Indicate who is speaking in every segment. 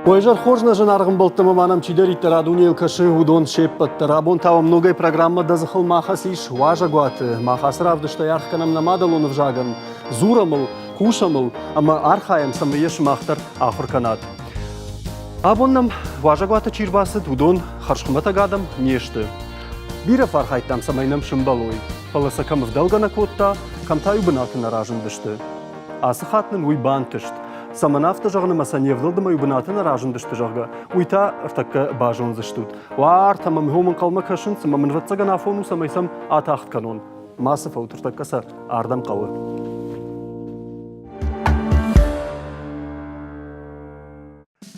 Speaker 1: Уӕ изӕр хорз нӕ зынаргъ ӕмбӕлттӕ ӕмӕ ма нӕм чидӕриддӕр а дунейыл кӕсы, уыдон се ппӕт дӕр. Абон та уӕм ногӕй программӕ Дӕ дзыхыл ма хӕц ис уазӕгуаты. Мах ацы равдыстӕй аргъ кӕнӕм нӕ мадӕлон ӕвзагӕн, дзурӕм ыл, кусӕм ыл ӕмӕ архайӕм, цӕмӕй йӕ сымах дӕр ахуыр кӕнат. Абон нӕм уазӕгуаты чи рбацыд, уыдон хӕрзхуымӕтӕг адӕм не сты. Бирӕ фӕархайдтам, цӕмӕй нӕм сымбӕлой, фӕлӕ сӕ кӕм ӕвдӕлгӕ нӕ кодта, кӕм та иу бынаты нӕ разындысты. Ацы хатт нын уый бантыст. Цӕмӕн афтӕ зӕгъын ӕмӕ сӕ не вдылд ӕмӕ иу бынаты нӕ разындысты, зӕгъгӕ, уый та ӕртӕккӕ базондзыстут. Уартӕ мӕм хом ӕнхъӕлмӕ кӕсынц ӕмӕ мын ӕвӕццӕгӕн афон у, цӕмӕй сӕм атагъд кӕнон. Мацы фӕут, ӕртӕккӕ сӕ ардӕм хъӕуы.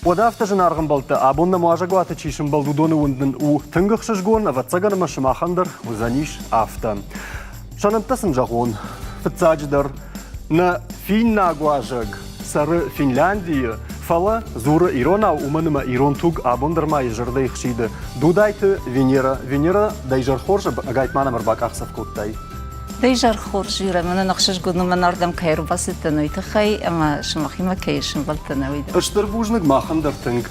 Speaker 1: Уӕдӕ афтӕ зынаргъ ӕмбӕлттӕ, абон нӕм уазӕгуаты чи сымбӕлд, уыдоны уынд нын у тынг ӕхсызгон, ӕвӕццӕгӕн ӕмӕ сымахӕн дӕр уыдзӕнис афтӕ. Сӕ нӕмттӕ сын зӕгъон. Фыццаджыдӕр, нӕ финнаг уазӕг цӕры Финляндийы, фӕлӕ дзуры иронау, уымӕн ӕмӕ ирон туг абон дӕр ма йӕ зӕрдӕйы хсиды. Дудайты Венера. Венера, дӕ изӕр хорз, ӕгайтма нӕм ӕрбакъахдзӕф кодтай.
Speaker 2: Дӕ изӕр хорз, Юрӕ, мӕнӕн ӕхсызгон у, мӕн ардӕм кӕй ӕрбацыдтӕн, уый тыххӕй ӕмӕ сымахимӕ кӕй сӕмбӕлдтӕн, уый дӕр.
Speaker 1: Стыр бузныг махӕн дӕр тынг.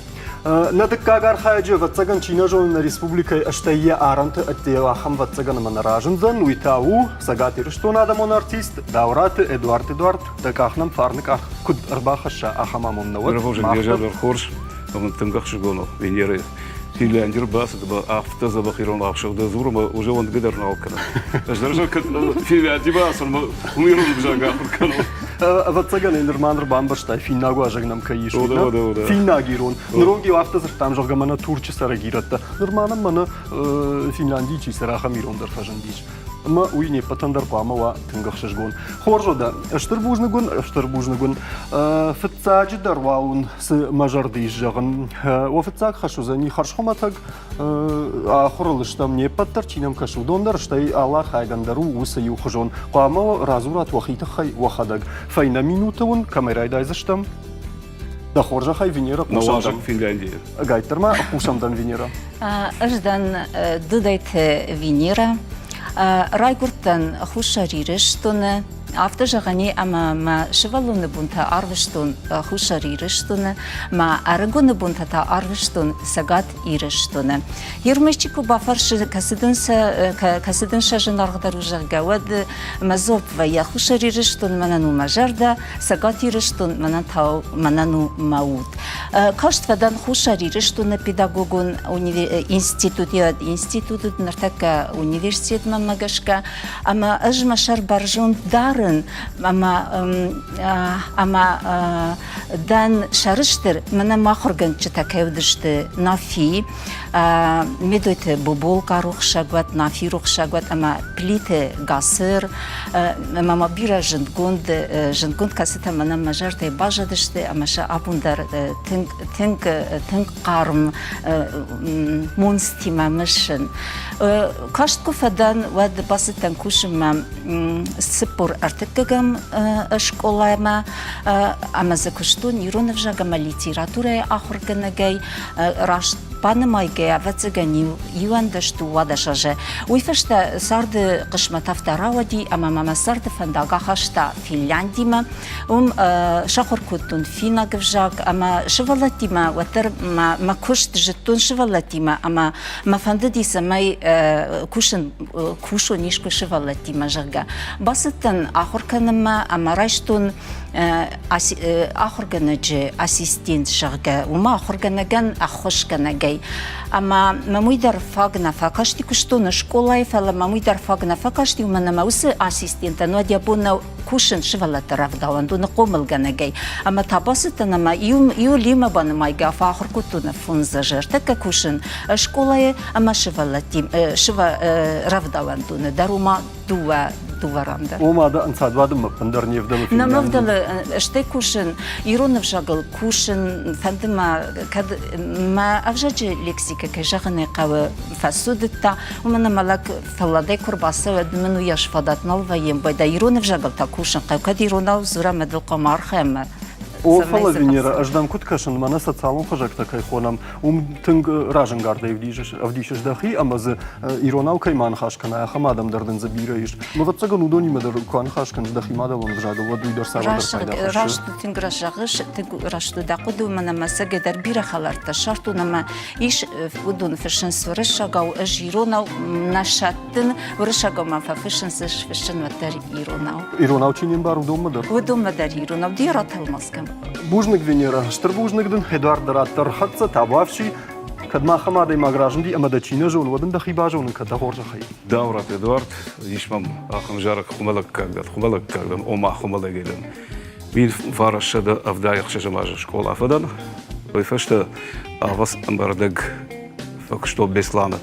Speaker 1: Нӕ дыккаг архайӕджы, ӕвӕццӕгӕн, чи нӕ зоны нӕ республикӕйы, стӕй йӕ арӕнты ӕдде ахӕм ӕвӕццӕгӕн ӕмӕ нӕ разындзӕн, уый та у Цӕгат Ирыстоны адӕмон артист Дауыраты Эдуард Эдуард, дӕ къах нӕм фарны къах куыд ӕрбахӕсса, ахӕм амонд нӕ уӕд.
Speaker 3: Мах дӕр хорз, ӕмӕ тынг ӕхсызгон у Венерӕйы Финляндийы рбацыд ӕмӕ афтӕ дзӕбӕх ирон ӕхсӕв дӕ дзуры ӕмӕ уже уӕндгӕ дӕр нал кӕны. Ӕз дӕр кӕд Финляндимӕ ацӕуын ӕмӕ уым ирон ӕвзаг ахуыр кӕнон.
Speaker 1: Ӕвӕццӕгӕн ӕй нырма ныр бамбӕрстай, финнаг уазӕг нӕм кӕй ис. Финнаг ирон. Ныронг-иу афтӕ дзырдтам, зӕгъгӕ, мӕнӕ Турчы цӕрӕг ирӕттӕ. Нырма нӕм мӕнӕ Финляндийы чи цӕры, ахӕм ирон дӕр фӕзындис. Ӕмӕ уый не ппӕтӕн дӕр хъуамӕ уа тынг ӕхсызгон. Хорз уӕдӕ, стыр бузныг уын, стыр бузныг уын. Фыццаджыдӕр уал уын цы мӕ зӕрды ис зӕгъын. Уӕ фыццаг хӕс уыдзӕни хӕрзхуымӕтӕг ахуырыл стӕм не ппӕт дӕр, чи нӕм кӕсы, уыдон дӕр, стӕй алы архайӕгӕн дӕр у уыцы иухуызон. Хъуамӕ радзурат уӕхи тыххӕй уӕхӕдӕг. Фӕйнӕ минуты уын кӕмӕй райдайдзыстӕм? Дӕ хорзӕхӕй, Венера, хъусӕм дӕм.
Speaker 3: Финляндийы.
Speaker 1: Ӕгайтдӕр ма хъусӕм дӕм, Венера.
Speaker 2: Ӕз дӕн Дудайты Венера. Райгуырдтӕн Хуссар Ирыстоны. Афтӕ зӕгъӕн и, ӕмӕ мӕ сывӕллоны бонтӕ арвыстон Хуссар Ирыстоны, мӕ ӕрыгоны бонтӕ та арвыстон Цӕгат Ирыстоны. Ермӕсчи куы бафӕрсы, кӕцы дын сӕ, кӕцы дын сӕ зынаргъдӕр у, зӕгъгӕ, уӕд мӕ дзуапп вӕййы Хуссар Ирыстон мӕнӕн у мӕ зӕрдӕ, Цӕгат Ирыстон мӕнӕн та мӕнӕн у мӕ уд. Каст фӕдӕн Хуссар Ирыстоны педагогон институт, институты ныртӕккӕ университетмӕ мӕ гӕсгӕ ӕмӕ ӕз мӕ сӕр бӕрзонд дарын ӕмӕ ӕмӕ дӕн сӕрыстыр, мӕнӕ мӕ ахуыргӕнджытӕ кӕй уыдысты Нафи, Медойты Боболка рухсаг уӕд, Нафи рухсаг уӕд ӕмӕ Плиты Гацыр ӕмӕ ма бирӕ зындгонд зындгонд кӕцытӕ мӕнӕ мӕ зӕрдӕйы баззадысты ӕмӕ сӕ абон дӕр тынг тынг тынг хъарм монцтимӕ мысын. Каст куы фӕдӕн, уӕд бацыдтӕн кусынмӕ 40 ӕртыккӕгӕм скъоламӕ ӕмӕ дзы куыстон ирон ӕвзаг ӕмӕ литературӕйы ахуыргӕнӕгӕй. Раст банымайгӕйӕ, ӕвӕццӕгӕн, 11 12 азы. Уый фӕстӕ царды хъысмӕт афтӕ рауади, ӕмӕ мӕ мӕ царды фӕндаг ахаста Финляндимӕ. Уым сахуыр кодтон финнаг ӕвзаг ӕмӕ сывӕллӕттимӕ уӕддӕр мӕ куыст зыдтон сывӕллӕттимӕ ӕмӕ Мӕ фӕндыди, цӕмӕй кусын, кусон искуы сывӕллӕттимӕ, зӕгъгӕ. Бацыдтӕн ахуыр кӕнынмӕ ӕмӕ райстон ахуыргӕнӕджы ассистент, зӕгъгӕ, уымӕ ахуыргӕнӕгӕн ӕххуысгӕнӕгӕй. Ӕмӕ мӕм уый дӕр фаг нӕ фӕкасти, куыстон скъолайы, фӕлӕ мӕм уый дӕр фаг нӕ фӕкасти, уымӕн ӕмӕ уыцы ассистентӕн уӕд йӕ бон нӕу кусын сывӕллӕтты рӕвдауӕндоны хъомылгӕнӕгӕй. Ӕмӕ та бацыдтӕн ӕмӕ иу, иу лимӕ банымайгӕ фӕахуыр кодтон фондз азы. Ӕртӕккӕ кусын скъолайы ӕмӕ сывӕллӕтти рӕвдауӕндоны дӕр уымӕ дыууӕ дыууӕ ран дӕр.
Speaker 1: Ома дӕ ӕнцад бадынмӕ ӕппындӕр не вдӕлы?
Speaker 2: Нӕ мӕ вдӕлы, стӕй кусын, ирон ӕвзагыл кусын, фӕнды мӕ, кӕд мӕ ӕвзаджы лексикӕ, кӕй зӕгъын ӕй хъӕуы, фӕцудыдта, уымӕн ӕмӕ лӕг фӕлладӕй куы рбацӕуӕд, мын уыйас фадат нал вӕййы, байдӕ ирон ӕвзагыл та кусын хъӕуы, кӕд иронау дзурӕм, ӕмӕ дыл хъуамӕ архайӕм.
Speaker 1: О, фӕлӕ Венера, ӕз дӕм куыд кӕсын, мӕнӕ социалон хызӕгтӕ кӕй хонӕм, уым тынг разӕнгардӕй ӕвдисыс дӕхи ӕмӕ дзы иронау кӕй ма ныхас кӕнай, ахӕм адӕм дӕр дын дзы бирӕ ис. Ӕвӕццӕгӕн, уыдонимӕ дӕр куы аныхас кӕныс дӕхи мадӕлон ӕвзагыл, уӕд уый дӕр цавӕрдӕр пайда хӕссы.
Speaker 2: Раст тынг раст зӕгъыс, тынг раст у дӕ хъуыды, уымӕн ӕмӕ цӕгӕй бирӕ хӕлӕрттӕ ссардтон ӕмӕ ис уыдон фыссынц уырыссагау, ӕз иронау нӕ сӕттын, уырыссагау ма фӕфыссынц, ӕз фыссын уӕддӕр иронау.
Speaker 1: Иронау чи не мбары, уыдонмӕ дӕр?
Speaker 2: Уыдонмӕ дӕр иронау, де ратӕлмац кӕн.
Speaker 1: Бузныг, Венера, стыр бузныг дын, Эдуард дӕр дӕр хӕццӕ, табуафси. Кӕд ма ахӕм адӕймаг разынди ӕмӕ дӕ чи нӕ зоны, уӕд ын дӕхи базонын кӕд дӕ хорзӕхӕй.
Speaker 3: Даурат Эдуард, ис мӕм ахӕм зарӕг хуымӕлӕггаг дӕн, хуымӕлӕггаг дӕн, ома хуымӕлӕгӕй дӕн. 1976 азы скъола фӕдӕн. Уый фӕстӕ ӕвӕц ӕмбӕрдӕг фӕкуыстон Бесланы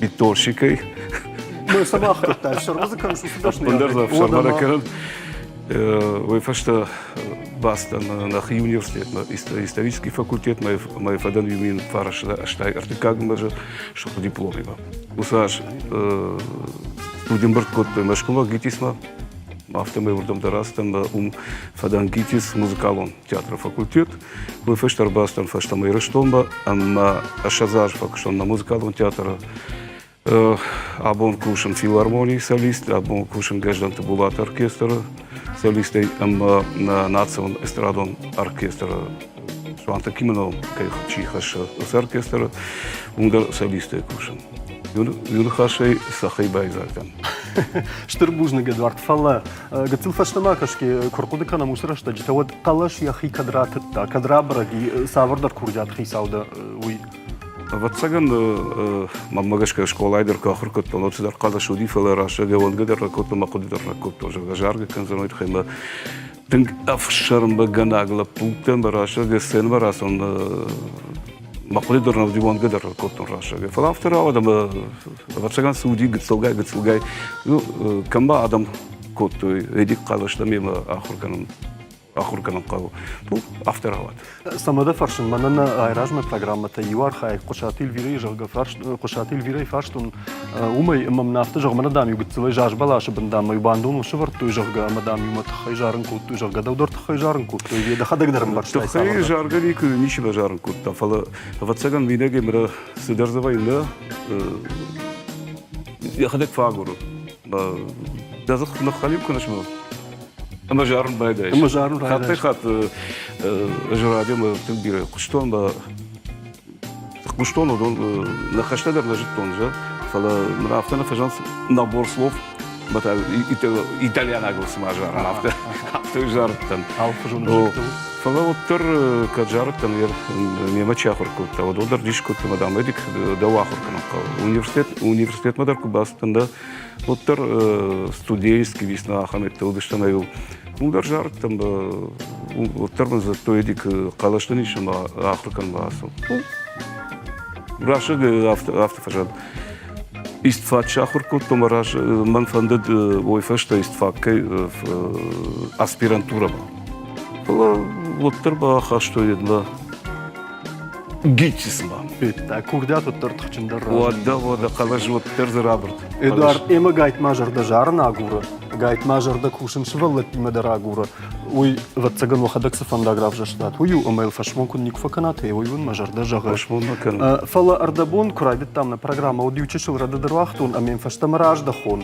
Speaker 3: биттольщикӕй.
Speaker 1: Ну, сама ӕхгӕдтай, ӕфсӕрмы дзы кӕныс уыцы дӕсныйадӕй?
Speaker 3: Ӕппындӕр дзы ӕфсӕрмы нӕ кӕнын. Уый фӕстӕ бацыдтӕн нӕхи университетмӕ, исторический факультетмӕ, мӕ фӕдӕн иу 1983 азы сырх дипломимӕ. Уыцы аз студент кодтой Мӕскуымӕ ГИТИСмӕ. Афтӕмӕй уырдӕм дӕр ацыдтӕн уым фӕдӕн ГИТИС музыкалон театры факультет. Уый фӕстӕ ӕрбацыдтӕн фӕстӕмӕ Ирыстонмӕ ӕмӕ 20 азы фӕкуыстон нӕ музыкалон театры. Абон кусын филармонийы солист, абон кусын Гӕздӕнты Булаты оркестры солистӕй ӕмӕ национ эстрадон оркестры Суанты Кимонов кӕй чи хӕссы, уыцы оркестры, уым дӕр солистӕй кусын. Иу ныхасӕй цӕххӕй байдзаг дӕн.
Speaker 1: Стыр бузныг, Эдуард, фӕлӕ гыццыл фӕстӕмӕ кӕсгӕ куы рхъуыды кӕнӕм уыцы рӕстӕджытӕ, уӕд хъӕлӕс йӕхи кӕд ратыдта, кӕд рабӕрӕг и, цавӕрдӕр курдиат хицау дӕ, уый?
Speaker 3: Ӕвӕццӕгӕн, мӕнмӕ гӕсгӕ скъолайы дӕр куы ахуыр кодтон, уӕд цыдӕр хъӕлӕс уыди, фӕлӕ рӕстӕг уӕнгӕ дӕр ракодтон, мӕ хъуыды дӕр ракодтон, зӕгъгӕ, заргӕ кӕндзӕн, уый тыххӕй мӕ тынг ӕфсӕрмгӕнаг лӕппутӕ мӕ рӕстӕг сценӕмӕ рацӕуын мӕ хъуыды дӕр нӕ уыди, уӕнгӕ дӕр ракодтон рӕстӕг. Фӕлӕ афтӕ рауад, ӕмӕ ӕвӕццӕгӕн цы уыди гыццылгай, гыццылгай, ну, кӕм ма адӕм кодтой, Эдик хъӕлӕстӕ мемӕ ахуыр кӕнын ахуыр кӕнын хъӕуы. Ну, афтӕ рауад.
Speaker 1: Цӕмӕ дӕ фӕрсын, мӕнӕн нӕ айразмӕ программӕтӕ иу архайӕг Хъуысаты Эльвирӕйы, зӕгъгӕ, фарст, Хъуысаты Эльвирӕйы фарстон, уымӕй ӕмӕ мын афтӕ зӕгъ, мӕнӕ, дам, иу гыццылӕй заз бӕласы бын, дам, мӕ бандоныл сӕвӕрдтой, зӕгъгӕ, ӕмӕ, дам, иумӕ тыххӕй зарын кодтой, зӕгъгӕ, дӕу дӕр тыххӕй зарын кодтой, дӕхӕдӕг дӕр ӕмбӕрстай
Speaker 3: Тыххӕй заргӕ никуы ничи базарын кодта, фӕлӕ, ӕвӕццӕгӕн, мидӕгӕй мӕ цыдӕр дзы вӕййы, нӕ, йӕхӕдӕг фӕагуры. Дӕ дзых ныххӕлиу кӕныс мӕ Ӕмӕ зарын байдайыс.
Speaker 1: Ӕмӕ зарын
Speaker 3: райдайыс. Хаттӕй-хатт ӕз радиомӕ тынг бирӕ хъуыстон, хъуыстон уыдон ныхӕстӕ дӕр нӕ зыдтон, фӕлӕ мын афтӕ нӕ фӕзӕгъынц набор слов, итальянагыл цыма зарын, афтӕ афтӕ зарыдтӕн.
Speaker 1: Алыхуызон ӕвзӕгтыл.
Speaker 3: Фӕлӕ уӕддӕр кӕд зарыдтӕн, мемӕ чи ахуыр кодта, уыдон дӕр дис кодтой, мадам Эдик, дӕу ахуыр кӕнын хъӕуы. Университет, университетмӕ дӕр куы бацыдтӕн, да, Уӕддӕр студенческий весна ахӕмӕттӕ уыдыстӕм ӕй уым дӕр зарыдтӕн, уӕддӕр мын дзырдтой Эдик хъӕлӕстӕн ис ӕмӕ ахуыр кӕнынмӕ ацу. Рӕсӕг афтӕ фӕзӕд. Истфак сахуыр кодтон мӕ раз, мӕн фӕндыд уой фӕстӕ истфаккӕй аспирантурӕмӕ. Фӕлӕ уӕддӕр бахастой едмӕ ГИТИСмӕ.
Speaker 1: Федта, курдиат уӕддӕр тыхджындӕр
Speaker 3: разынд. Уӕдӕ, уӕдӕ, хъӕлӕс уӕддӕр дзы рабырд.
Speaker 1: Эдуард, ӕмӕ гайтма зӕрдӕ зарын агуры, гайтма зӕрдӕ кусын сывӕллӕттимӕ дӕр агуры. Уый, ӕвӕццӕгӕн, уӕхӕдӕг цы фӕндаг равзӕрстат, уый у, ӕмӕ йыл фӕсмон куыд никуы фӕкӕнат, уый уын мӕ зӕрдӕ зӕгъы.
Speaker 3: Фӕсмон ма кӕнын.
Speaker 1: Фӕлӕ ӕрдӕбон куы райдыдтам нӕ программӕ, уӕд иу чысыл рӕдыд ӕруагътон ӕмӕ йӕм фӕстӕмӕ раздӕхон.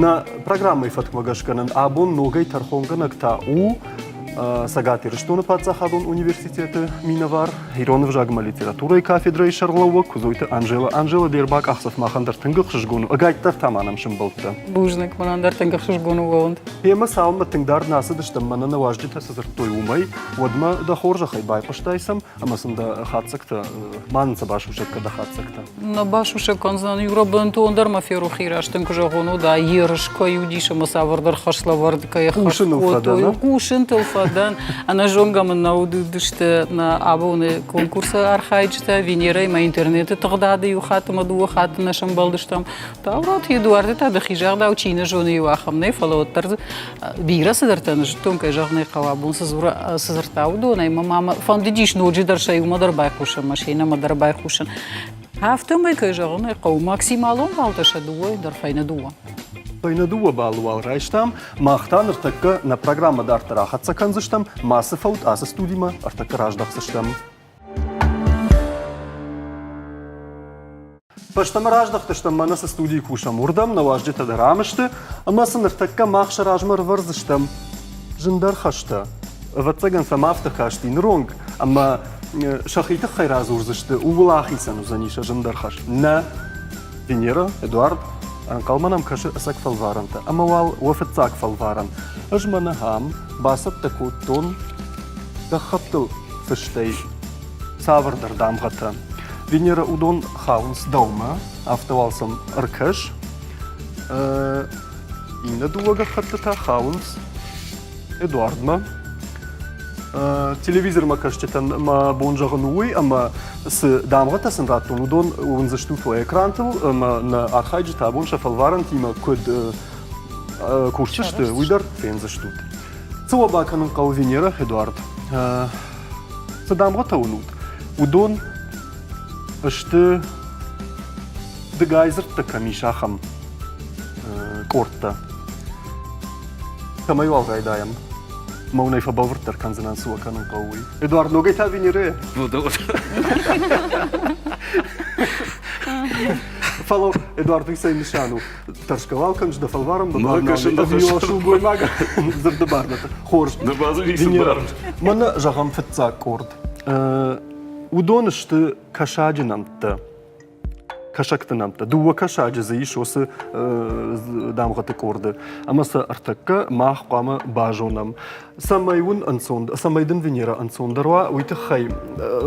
Speaker 1: Нӕ программӕйы фӕткмӕ гӕсгӕ нын абон ногӕй тӕрхонгӕнӕг та у Цӕгат Ирыстоны паддзахадон университеты минӕвар, ирон ӕвзаг ӕмӕ литературӕйы кафедрӕйы сӕргълӕууӕг Куыдзойты Анжела. Анжела, де рбакъахдзӕф махӕн дӕр тынг ӕхсызгон у. Ӕгайтдӕр та ма нӕм сӕмбӕлдтӕ.
Speaker 4: Бузныг, мӕнӕн дӕр тынг ӕхсызгон у уӕланд.
Speaker 1: Ӕмӕ цалынмӕ тынг дард нӕ ацыдыстӕм, мӕнӕ нӕ уазджытӕ цы дзырдтой, уымӕй, уӕдмӕ дӕ хорзӕхӕй байхъуыстай сӕм ӕмӕ сын дӕ хатдзӕгтӕ, ма нын сӕ басусӕг кӕ дӕ хатдзӕгтӕ.
Speaker 4: Нӕ басусӕг кӕндзӕн Юра бынтондӕр мӕ ферох и рӕстӕн куы зӕгъон, уӕд ерыс кӕй уыдис ӕмӕ цавӕрдӕр хӕслӕвӕрд кӕй ӕххӕст кодтой. Хъусынтыл фӕдӕн. Ӕнӕзонгӕ мын нӕ уыдысты нӕ абоны конкурсы архайджытӕ. Венерӕимӕ интернеты тыгъдады иу хатт ӕмӕ дыууӕ хатты нӕ сӕмбӕлдыстӕм. Таурат Эдуарды та дӕхи загъдау чи нӕ зоны, иу ахӕм нӕй, фӕлӕ уӕддӕр бирӕ цыдӕртӕ нӕ зыдтон, кӕй зӕгъын ӕй хъӕуы, абон цы дзура, цы дзырдта уыдонӕй. Мӕ мамӕ фӕндыдис ноджыдӕр сӕ иумӕ дӕр байхъусын, машинӕмӕ дӕр байхъусын. Афтӕмӕй, кӕй зӕгъын ӕй хъӕуы, максималон баллтӕ сӕ дыууӕйы дӕр фӕйнӕ дыууӕ.
Speaker 1: Фӕйнӕ дыууӕ баллы уал райстам. Мах та ныртӕккӕ нӕ программӕ дарддӕр ахӕццӕ кӕндзыстӕм. Мацы фӕут ацы студимӕ, ӕртӕккӕ раздӕхдзыстӕм. Фӕстӕмӕ раздӕхтыстӕм, мӕнӕ цы студийы кусӕм, уырдӕм нӕ уазджытӕ дӕр ам сты, ӕмӕ сын ныртӕккӕ мах сӕ размӕ ӕрвӕрдзыстӕм зындӕр хӕстӕ. Ӕвӕццӕгӕн сӕм афтӕ касти ныронг, ӕмӕ сӕхи тыххӕй радзурдзысты, ууыл ахицӕн уыдзӕни сӕ зындӕр хӕс. Нӕ, Венера, Эдуард, ӕнхъӕлмӕ нӕм кӕсы ӕцӕг фӕлварӕнтӕ. Ӕмӕ уал уӕ фыццаг фӕлварӕн. Ӕз мӕнӕ ам бацӕттӕ кодтон гӕххӕттыл фыстӕй цавӕрдӕр дамгъӕтӕ. Венера, уыдон хауынц дӕумӕ, афтӕ уал сӕм ӕркӕс. Иннӕ дыууӕ гӕххӕтты та хауынц Эдуардмӕ. Телевизормӕ кӕсджытӕн мӕ бон зӕгъын у уый, ӕмӕ цы дамгъӕтӕ сын радтон, уыдон уындзыстут уӕ экрантыл, ӕмӕ нӕ архайджытӕ абон сӕ фӕлварӕнтимӕ куыд кусдзысты, уый дӕр фендзыстут. Цы уӕ бакӕнын хъӕуы Венера, Эдуард? Цы дамгъӕтӕ уынут, уыдон сты дыгай дзырдтӕ кӕм ис, ахӕм къордтӕ. Цӕмӕй уал райдайӕм? Мӕ уын ӕй фӕбӕлвырддӕр кӕндзынӕн, цы уӕ кӕнын хъӕуы, уый. Эдуард, ногӕй та Венерӕ? Фӕлӕ, Эдуард, уый цӕй нысан у? Тӕрсгӕ уал кӕныс дӕ фӕлварӕн бабар сылгоймаг дзырды бар Хорз. Венера, мӕнӕ зӕгъӕм фыццаг къорд. Уыдон сты кӕсаджы нӕмттӕ. Кӕсӕгты нӕмттӕ. Дыууӕ кӕсаджы дзы ис уыцы дамгъӕты къорды. Ӕмӕ сӕ ӕртӕккӕ мах хъуамӕ базонӕм. Цӕмӕй уын ӕнцон, цӕмӕй дын Венера ӕнцондӕр уа, уый тыххӕй,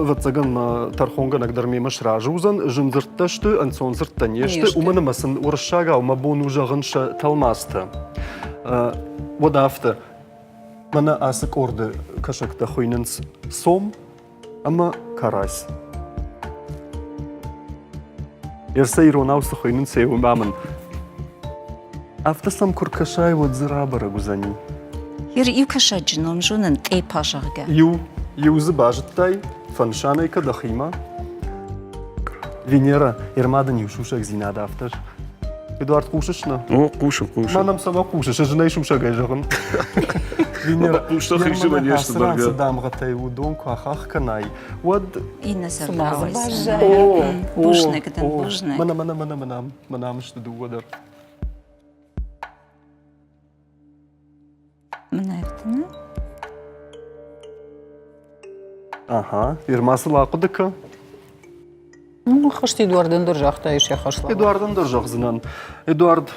Speaker 1: ӕвӕццӕгӕн, мӕ тӕрхонгӕнӕг дӕр мемӕ сразы уыдзӕн. Зын дзырдтӕ сты, ӕнцон дзырдтӕ не сты, уымӕн ӕмӕ сын уырыссагау мӕ бон у зӕгъын сӕ тӕлмацтӕ. Уӕд афтӕ, мӕнӕ ацы къорды кӕсӕгтӕ хуыйнынц сом ӕмӕ карась. Ерсӕ иронау цы хуыйнынц, уымӕ мын афтӕ сӕм куы ркӕсай, уӕд дзы рабӕрӕг уыдзӕни.
Speaker 2: Ер иу кӕсаджы ном зонын Тъепа, зӕгъгӕ.
Speaker 1: Иу, иу дзы базыдтай, фӕнысан ӕй кӕ дӕхимӕ. Венера, Ерма дын иу сусӕгдзинад афтӕ Эдуард, хъусыс нӕ?
Speaker 3: О, хъусын, хъусын.
Speaker 1: Мӕн ӕм цӕмӕ хъусыс, ӕз ын ӕй сусӕгӕй зӕгъын. Венера,
Speaker 3: хъустӕ хизы не сты бӕргӕ.
Speaker 1: Цы дамгъӕтӕй уыдон куы ахахх кӕнай, уӕд...
Speaker 2: Иннӕ зӕрдӕ Бузныг дын, бузныг.
Speaker 1: Мӕнӕ, мӕнӕ, мӕнӕ, мӕнӕ, мӕнӕ ам сты дыууӕ дӕр.
Speaker 2: Мӕнӕ
Speaker 1: Ага, Ирма сыл ахъуыды кӕ.
Speaker 4: Ну, хӕст Эдуардӕн дӕр загъта ис йӕ хӕслӕвӕрд.
Speaker 1: Эдуардӕн дӕр зӕгъдзынӕн. Эдуард,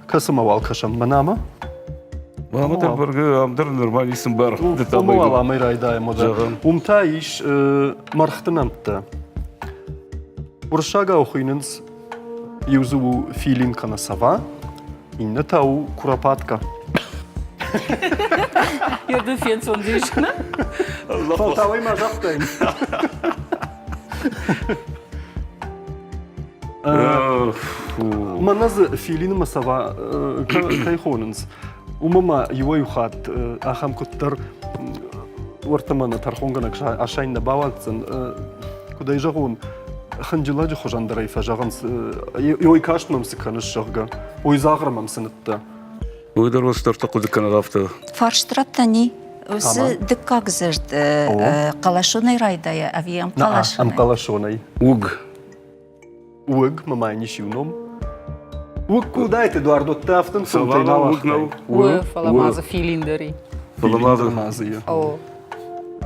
Speaker 1: кӕцымӕ уал кӕсӕм? Мӕнӕмӕ?
Speaker 3: Мама дӕр бӕргӕ ам дӕр нырма ницы бар.
Speaker 1: Уым уал амӕй райдайӕм. Уым та ис мӕргъты нӕмттӕ. Уырыссагау хуыйнынц иу дзы у филин кӕнӕ сова, иннӕ та у куропатка.
Speaker 4: Я ды фенцон дис.
Speaker 1: Фӕлтау ма загътаин. Мӕнӕ дзы филинмӕ сова кӕй хонынц, уымӕ ма иуӕй-иу хатт ахӕм куыддӕр уӕртӕ мӕнӕ тӕрхонгӕнӕг асайын нӕ бауадздзӕн, куыд ӕй зӕгъон, хынджылӕджы хуызӕн дӕр ӕй фӕзӕгъынц, ой каст мӕм цы кӕныс, зӕгъгӕ, ой дзагъыр мӕм цы ныддӕ.
Speaker 3: Уый дӕр уӕддӕр хъуыды кӕнын афтӕ.
Speaker 2: Фарст раттӕни уыцы дыккаг дзырд хъӕлӕсонӕй райдайа ӕви ӕмхъӕлӕсонӕй?
Speaker 1: Ӕмхъӕлӕсонӕй.
Speaker 3: Уг.
Speaker 1: Уыг, мӕ ма ис иу ном. Уыг кудайты Эдуард уыдта афтӕ ӕнцонтӕй нал
Speaker 3: ахтай.
Speaker 4: У, фӕлӕ ма дзы филин дӕр и.
Speaker 3: Фӕлӕ ма дзы и.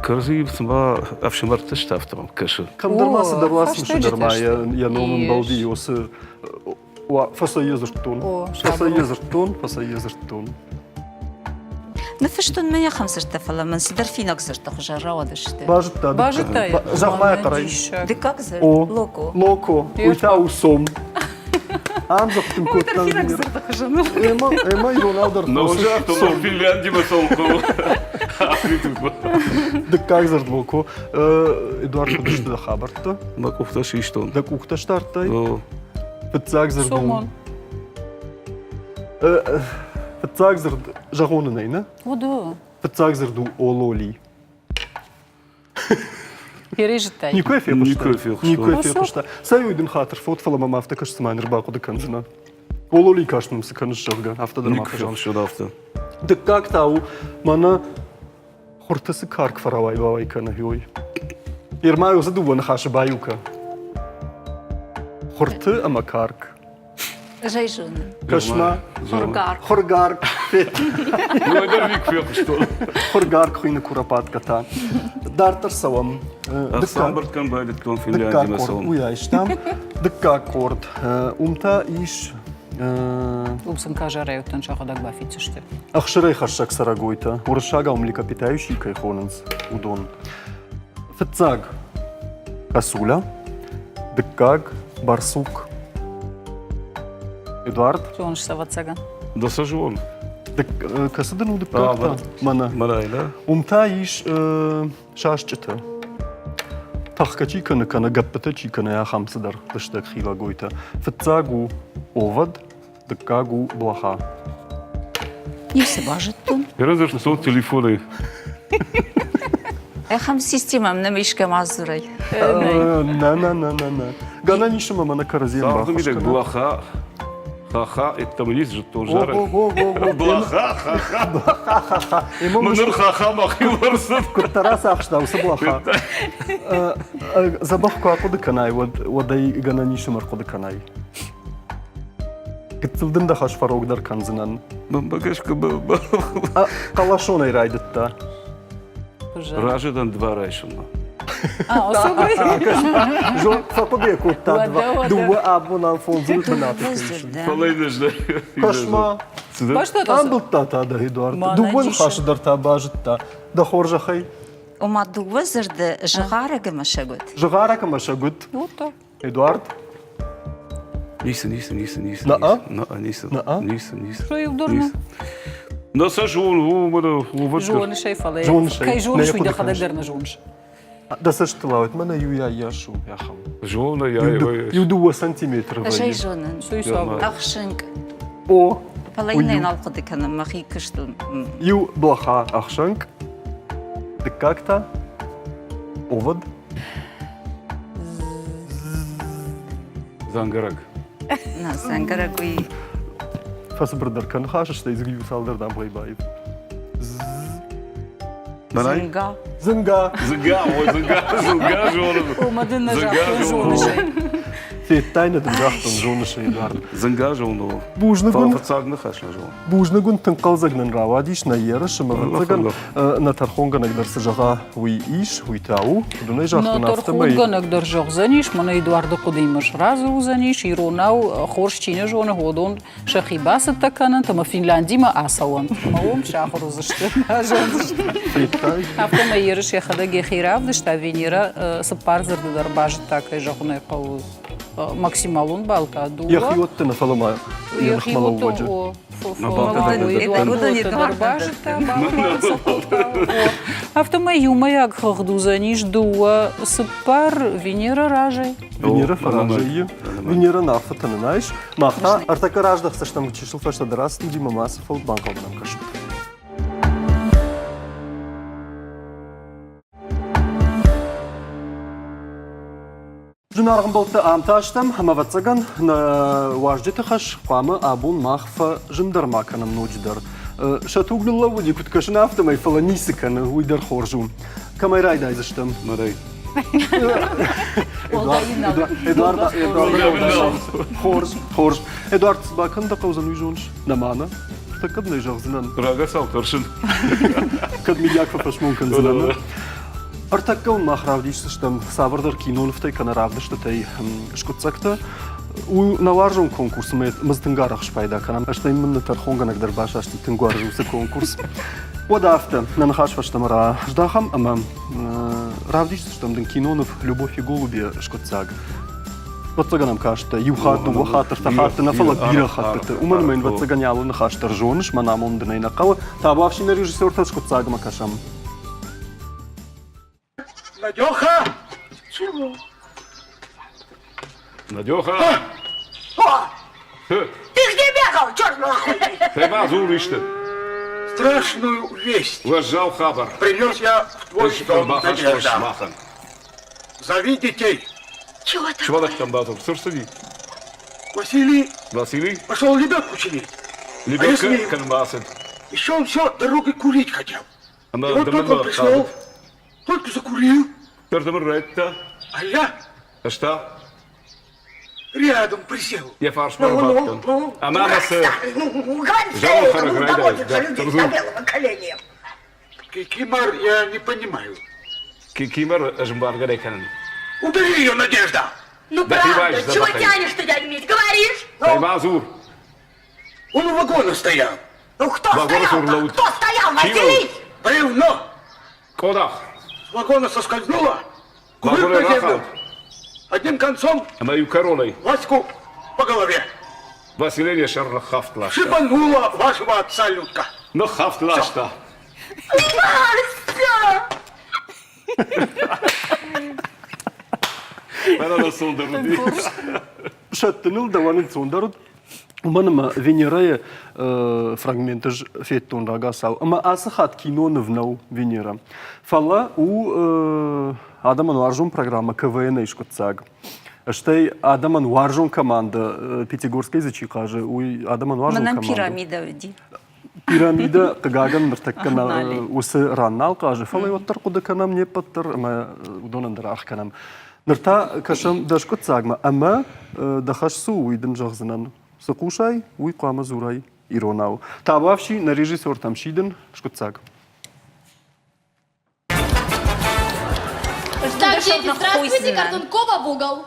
Speaker 3: Кӕрдзи цыма ӕфсымӕрты сты, афтӕ мӕм кӕсы.
Speaker 1: Кӕмдӕр ма цыдӕр уацмысы дӕр ма йӕ ном ӕмбӕлди уыцы фӕсӕй йӕ дзырдтон. Фӕсӕй йӕ дзырдтон, фӕсӕй йӕ дзырдтон.
Speaker 2: Ныффыстон мӕ ахӕм дзырдтӕ, фӕлӕ мын цыдӕр финаг дзырдты хуызӕн рауадысты.
Speaker 1: Базыдта.
Speaker 4: Базыдта йӕ.
Speaker 1: Зӕгъ ма йӕ хъӕрӕй.
Speaker 2: Дыккаг дзырд. Локо.
Speaker 1: Локо. Уый та у сом. Ам дзырдтын кодта.
Speaker 2: Финаг дзырды хуызӕн.
Speaker 1: Ӕмӕ ӕмӕ иронау дӕр.
Speaker 3: Ну, загътон, Финляндимӕ цӕуын хъӕуы.
Speaker 1: Дыккаг дзырд локо. Эдуард, куыд сты дӕ хабӕрттӕ?
Speaker 3: Мӕ къухтӕ систон.
Speaker 1: Дӕ къухтӕ сдардтай? Фыццаг дзырд у. Фыццаг дзырд зӕгъон нӕй, нӕ?
Speaker 4: Уыд.
Speaker 1: Фыццаг дзырд у ололи.
Speaker 4: Пережитай.
Speaker 1: Никуы фехъуыста.
Speaker 3: Никуы фехъуыста.
Speaker 1: Никуы фехъуыста. Цӕй уый дын хатыр фот, фӕлӕ мӕм афтӕ кӕсы, цыма ныр бахъуыды кӕндзынӕ. Ололи каст мын цы кӕныс, зӕгъгӕ, афтӕ дӕр ма
Speaker 3: фӕзӕгъ. Афтӕ.
Speaker 1: Дыккаг та у, мӕнӕ хуырты цы карк фӕрауай-бауай кӕны, ой. Ермай уыцы дыууӕ ныхасы баиу кӕ. Хуырты ӕмӕ карк.
Speaker 2: Ӕз ӕй зонын.
Speaker 1: Кӕс-ма.
Speaker 2: Хуыргарк.
Speaker 1: Хуыргарк.
Speaker 3: Уӕдӕр миг фехъуыстон.
Speaker 1: Хуыргарк хуыйны куропатка та. Дарддӕр цӕуӕм.
Speaker 3: Ӕхсӕмбырд кӕм байдыдтон Финляндимӕ цӕуын.
Speaker 1: Уый айстам. Дыккаг къорд. Уым та ис
Speaker 4: Уым сын казарӕйттӕн сӕхӕдӕг бафиддзысты.
Speaker 1: Ӕхсырӕй хӕссӕг цӕрӕгойтӕ, уырыссагау млекопитающие кӕй хонынц, уыдон. Фыццаг косуля, дыккаг барсук. Эдуард?
Speaker 4: Зоныс, ӕвӕццӕгӕн.
Speaker 3: Да сӕ зон.
Speaker 1: Кӕцы дын у дыккаг та? Мӕнӕ.
Speaker 3: Мӕнӕ, да?
Speaker 1: Уым та ис сасчъытӕ. Тӕхгӕ чи кӕны, кӕнӕ гӕппытӕ чи кӕны, ахӕм цыдӕр лыстӕг хилӕгойтӕ. Фыццаг у овод, дыккаг у блаха.
Speaker 2: Ницы базыдтон.
Speaker 3: Разрушил телефоны.
Speaker 2: Ахӕм системӕм нӕм искӕм адзурай.
Speaker 1: Нӕ, нӕ, нӕ, нӕ, нӕ. Гӕнӕн ис ӕмӕ мӕнӕ кӕрӕдзийӕн баххуыс кӕнӕм.
Speaker 3: Блаха, ха-ха, это мне зыдтон зарӕг. Блаха, ха-ха.
Speaker 1: Ха-ха.
Speaker 3: Мын ха-ха мӕхи ӕрцыд.
Speaker 1: Куыддӕр ацахста уыцы блаха. Дзӕбӕх куы ахъуыды кӕнай, уӕд уӕд ӕй гӕнӕн ис ӕмӕ ӕрхъуыды кӕнай. Гыццыл дын дӕ хӕс фӕрогдӕр кӕндзынӕн. Хъӕлӕсонӕй райдыдта.
Speaker 3: Разы дӕн два райсынмӕ.
Speaker 1: Фӕхъуыды кодта дыууӕ абонӕн фондзын бынаты.
Speaker 3: Фӕлӕ
Speaker 1: Кӕс-ма, амбылдта та дӕ Эдуард. Дыууӕ ныхасы дӕр та базыдта. Дӕ хорзӕхӕй.
Speaker 2: Ома дыууӕ дзырды зыгъарӕг ӕмӕ сӕгуыт.
Speaker 1: Зыгъарӕг ӕмӕ сӕгуыт. Эдуард?
Speaker 3: Ницы, ницы, ницы, ницы.
Speaker 1: На-а?
Speaker 3: На-а, ницы.
Speaker 1: На-а?
Speaker 3: Ницы, ницы.
Speaker 4: Что иу дурны?
Speaker 3: На сӕ зон, у,
Speaker 4: Зоныс ӕй, фӕлӕ кӕй зоныс, уый дӕхӕдӕг дӕр нӕ зоныс.
Speaker 1: Дӕ цӕстыл ауад, мӕнӕ иу йас у ахӕм.
Speaker 3: Зоны, я
Speaker 1: Иу дыууӕ сантиметры
Speaker 2: Ӕз ӕй зонын. Ӕхсынкъ.
Speaker 1: О.
Speaker 2: Фӕлӕ иннӕ нал хъуыды кӕнын мӕхи куыстыл.
Speaker 1: Иу блаха ӕхсынкъ, дыккаг та овод.
Speaker 3: Дзӕнгӕрӕг.
Speaker 2: На, дзӕнгӕрӕг уый.
Speaker 1: Фӕцыбырдӕр кӕн ныхас, стӕй дзы иу цалдӕр дамгъӕйы баив.
Speaker 2: Дзынга.
Speaker 1: Дзынга.
Speaker 3: Дзынга, ой, дзынга, дзынга зонын.
Speaker 4: Ома дын нӕ загътон зоныс.
Speaker 1: Федтай нӕ дын загътон зоныс, Эдуард.
Speaker 3: Дзынга зонын.
Speaker 1: Бузныг уын.
Speaker 3: Фыццаг ныхас нӕ зонын.
Speaker 1: Бузныг уын, тынг хъӕлдзӕг нын рауадис нӕ ерыс ӕмӕ ӕвӕццӕгӕн нӕ тӕрхонгӕнӕг дӕр цы зӕгъа, уый ис, уый та у. Уыдонӕй загътон,
Speaker 4: Нӕ
Speaker 1: афтӕмӕй...
Speaker 4: тӕрхонгӕнӕг дӕр зӕгъдзӕнис, мӕнӕ Эдуарды хъуыдыимӕ сразы уыдзӕнис, иронау хорз чи нӕ зоны, уыдон сӕхи бацӕттӕ кӕнӕнт ӕмӕ Финляндимӕ ацӕуӕнт ӕмӕ уым сахуыр уыдзысты, зондзысты. Афтӕмӕй ерыс йӕхӕдӕг йӕхи равдыста, Венера цыппар дзырды дӕр базыдта, кӕй зӕгъын ӕй хъӕуы, максималон балл та дыууӕ.
Speaker 1: Йӕхиуӕтты нӕ, фӕлӕ ма йӕ ныхмӕлӕууӕджы.
Speaker 4: Афтӕмӕй иумӕйаг хыгъд уыдзӕнис дыууӕ цыппар Венера разӕй.
Speaker 1: Венера фӕразӕй. Венера арфӕтӕ нын айс. Мах та ӕртӕккӕ раздӕхдзыстӕм чысыл фӕстӕдӕр ацы студимӕ ма цы фӕлд банхъӕлмӕ кӕсут. Зынаргъ ӕмбӕлттӕ, ам та стӕм, ӕмӕ ӕвӕццӕгӕн, нӕ уазджыты хӕс хъуамӕ абон мах фӕзындӕр ма кӕнӕм ноджыдӕр. Сӕ туг ныллӕууыди, куыд кӕсын, афтӕмӕй, фӕлӕ ницы кӕны, уый дӕр хорз у. Кӕмӕй райдайдзыстӕм?
Speaker 3: Мӕрӕй.
Speaker 1: Эдуард, Эдуард, хорз, хорз. Эдуард, цы бакӕн дӕ хъӕудзӕн, уый зоныс? Нӕ ма нӕ? Ныртӕккӕ дын ӕй зӕгъдзынӕн.
Speaker 3: Рагацау тӕрсын.
Speaker 1: Кӕд миййаг фӕфӕсмон кӕндзынӕн. Ӕртӕккӕ уын мах равдисдзыстӕм цавӕрдӕр кинонывтӕй кӕнӕ равдыстытӕй скъуыддзӕгтӕ. У нӕ уарзон конкурс ӕмӕ мыз тынг арӕх спайда кӕнӕм. Стӕй мын нӕ тӕрхонгӕнӕг дӕр басасти, тынг уарзы уыцы конкурс. Уӕдӕ афтӕ, нӕ ныхас фӕстӕмӕ раздахӕм ӕмӕ равдисдзыстӕм дын киноныв «Любовь и голуби» скъуыддзаг. Ӕвӕццӕгӕн ӕм кастӕ иу хатт, дыууӕ хатты, ӕртӕ хатты нӕ, фӕлӕ бирӕ хӕттыты. Уымӕн ӕмӕ йын ӕвӕццӕгӕн алы ныхас дӕр зоныс, мӕн амонд ын ӕй нӕ хъӕуы. Табуафси нӕ режиссертӕ скъуыддзагмӕ кӕсӕм.
Speaker 5: Надеха! Чего?
Speaker 3: Надеха!
Speaker 5: Ты где бегал, черт нахуй?
Speaker 3: Треба зуриште.
Speaker 5: Страшную весть.
Speaker 3: Уӕззау хабар.
Speaker 5: Принес я в твой дом, Надежда. Зови детей.
Speaker 2: Чего такое?
Speaker 3: Чего так там базар? Сырсыди.
Speaker 5: Василий
Speaker 3: Василий
Speaker 5: пошел лебедку чинить.
Speaker 3: Лебедка кӕнынмӕ ацыд.
Speaker 5: Еще он все дорогой курить хотел.
Speaker 3: Ӕмӕ
Speaker 5: И вот только он пришел, только закурил.
Speaker 3: Дӕрдӕмӕ райдта.
Speaker 5: А я?
Speaker 3: Ӕз та?
Speaker 5: Рядом присел.
Speaker 3: Йӕ фарсмӕ ӕрбадтӕн. Ӕмӕ мӕ цы?
Speaker 5: Зӕронд доводятся люди до белого коленя. Кикимор я не понимаю.
Speaker 3: Кикимор ӕз ӕмбаргӕ нӕ кӕнын.
Speaker 5: Убери ее, Надежда!
Speaker 6: Ну правда, чего тянешь ты, дядя Мить, говоришь?
Speaker 3: Дай зур.
Speaker 5: Он у вагона стоял.
Speaker 6: Ну кто стоял Кто стоял, Василий?
Speaker 5: Бревно!
Speaker 3: Къодах.
Speaker 5: С вагона соскользнула, кувырк на землю. Одним концом
Speaker 3: Ӕмӕ иу кӕронӕй.
Speaker 5: Ваську по голове.
Speaker 3: Василий йӕ сӕр ныххафт ласта.
Speaker 5: Шибанула вашего отца, Людка.
Speaker 3: Ныххафт ласта.
Speaker 6: Вася!
Speaker 3: Мӕнӕн ӕнцондӕр уыди.
Speaker 1: Сӕттыныл дӕуӕн ӕнцондӕр уыд, уымӕн ӕмӕ Венерӕйы фрагмент ӕз федтон рагацау. Ӕмӕ ацы хатт киноныв нӕу Венера. Фӕлӕ у адӕмӕн уарзон программӕ КВН-ӕй скъуыддзаг. Стӕй адӕмӕн уарзон командӕ Пятигорскӕй дзы чи хъазы, уый адӕмӕн уарзон
Speaker 2: Мӕнӕн
Speaker 1: командӕ.
Speaker 2: пирамидӕ уыди.
Speaker 1: Пирамидӕ, хъыгагӕн, ныртӕккӕ уыцы ран нал хъазы, фӕлӕ уӕддӕр хъуыды кӕнӕм не ппӕт дӕр ӕмӕ уыдонӕн дӕр аргъ кӕнӕм. Ныр та кӕсӕм дӕ скъуыддзагмӕ ӕмӕ дӕ хӕс цы у, уый дын зӕгъдзынӕн. Цы хъусай, уый хъуамӕ дзурай иронау. Табуафси нӕ режиссертӕм сидын скъуыддзаг.
Speaker 7: Так, дети, здравствуйте, Картункова в угол.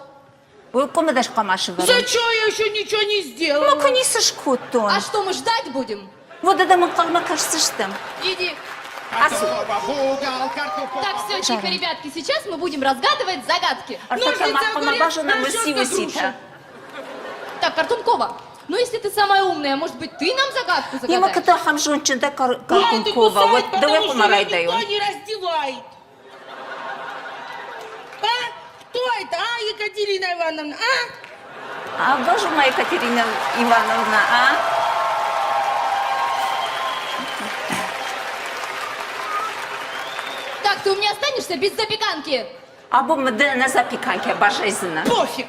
Speaker 2: Уый къуымы дӕр хъуамӕ сывӕрон.
Speaker 8: Зачем я еще ничего не сделала?
Speaker 2: Ну, куы ницы скодтон.
Speaker 7: А что, мы ждать будем?
Speaker 2: Вот адӕм ӕнхъӕлмӕ кӕсдзыстӕм.
Speaker 7: Иди.
Speaker 2: Ацу.
Speaker 7: Так, все, тихо, ребятки, сейчас мы будем разгадывать загадки.
Speaker 2: Ӕртӕккӕ ма хъуамӕ базонӕм уыци-уыцитӕ.
Speaker 7: Так, Картункова, ну если ты самая умная, может быть, ты нам загадку
Speaker 2: Йемӕ
Speaker 7: загадаешь?
Speaker 2: куыд ахӕм зондджын дӕ Картункова,
Speaker 8: Кусает,
Speaker 2: уӕд дӕуӕй
Speaker 8: потому
Speaker 2: хъуамӕ
Speaker 8: что её
Speaker 2: райдайон.
Speaker 8: никто не раздевает. А? Кто это, а, Екатерина Ивановна, а?
Speaker 2: А, боже мой, Екатерина Ивановна, а?
Speaker 7: Так, ты у меня останешься без запеканки.
Speaker 2: Абон мын ды ӕнӕ запеканкӕ баззайдзынӕ.
Speaker 8: Пофиг.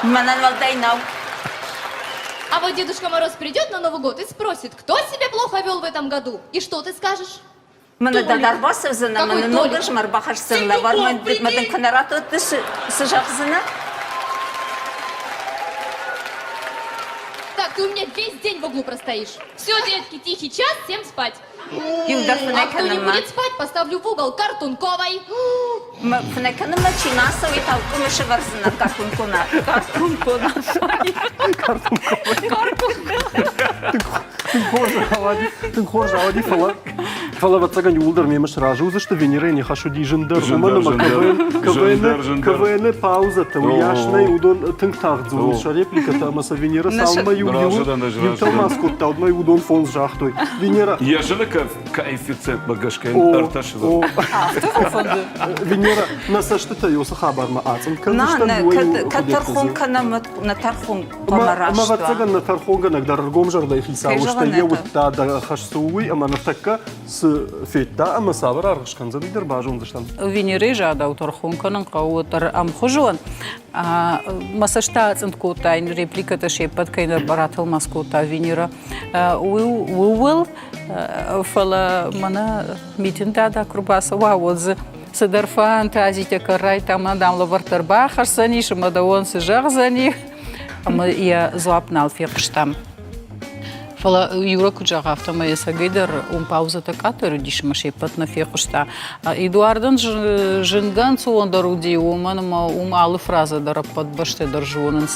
Speaker 2: Мӕнӕн уӕлдай нӕу.
Speaker 7: А вот Дедушка Мороз придет на Новый год и спросит, кто себя плохо вел в этом году? И что ты скажешь?
Speaker 2: Мӕнӕ дӕ дӕр бацӕудзӕнӕ,
Speaker 7: Какой
Speaker 2: мӕнӕ ног
Speaker 7: Толик?
Speaker 2: ӕз ма рбахӕсдзӕн лӕвар, мӕ дын куы нӕ ратот, ды цы зӕгъдзынӕ?
Speaker 7: Так, ты у меня весь день в углу простоишь. Все, детки, тихий час, всем спать.
Speaker 2: Иу дӕр фынӕй
Speaker 7: А кто не
Speaker 2: кӕнынмӕ.
Speaker 7: будет спать, поставлю в угол картунковой.
Speaker 2: Фынӕй кӕнынмӕ чи нӕ ацӕуы, та къуымы сӕвӕрдзынӕн картункона. Картункона.
Speaker 1: Тынг хорз рауади, тынг хорз рауади, фӕлӕ фӕлӕ ӕвӕццӕгӕн иууылдӕр мемӕ сразы уыдзысты, Венерӕйы ныхас уыди зындӕр, уымӕн ӕмӕ КВН-ы КВН-ы паузӕтӕ уыйас нӕй, уыдон тынг тагъд дзурынц сӕ репликӕтӕ ӕмӕ сӕ Венера цалынмӕ иу иу тӕлмац кодта, уӕдмӕ уыдон фондз загътой. Венера
Speaker 3: Йӕ зыны коэффициентмӕ гӕсгӕ ӕртӕ сывӕллоны.
Speaker 4: Афтӕ фӕфӕнды.
Speaker 1: Венера, нӕ цӕстытӕ уыцы хабармӕ ацъынд кӕндзыстӕм.
Speaker 2: Кӕд тӕрхон кӕнӕм, нӕ тӕрхон хъуамӕ раст
Speaker 1: Ӕмӕ ӕвӕццӕгӕн нӕ тӕрхонгӕнӕг дӕр ӕргомзӕрдӕйы хицау стӕй йӕ уыдта дӕ хӕс цы у, уый ӕмӕ ныртӕккӕ цы федта ӕмӕ цавӕр аргъ скӕндзӕн, уый дӕр базондзыстӕм.
Speaker 4: Венерӕйы задау тӕрхон кӕнын хъӕуы дӕр ӕмхуызон. Мӕ цӕст ацъынд кодта, репликӕтӕ се ппӕт кӕй нӕ ратӕлмац кодта Венера. Ууыл, фӕлӕ мӕнӕ Митин дада куы рбацӕуа, уӕд дзы цыдӕр фантазитӕ кӕррайта ӕмӕ дам лӕвӕрттӕ ӕрбахӕсдзӕнис ӕмӕ дӕуӕн цы зӕгъдзӕни, ӕмӕ йӕ дзуапп нал фехъуыстам. Фӕлӕ Юра куыд зӕгъа, афтӕмӕй ӕцӕгӕйдӕр уым паузӕтӕ къаддӕр уыдис ӕмӕ се ппӕт нӕ фехъуыста. Эдуардӕн зынгӕ ӕнцондӕр уыди, уымӕн ӕмӕ уым алы фразӕ дӕр ӕппӕт бӕстӕ дӕр зонынц.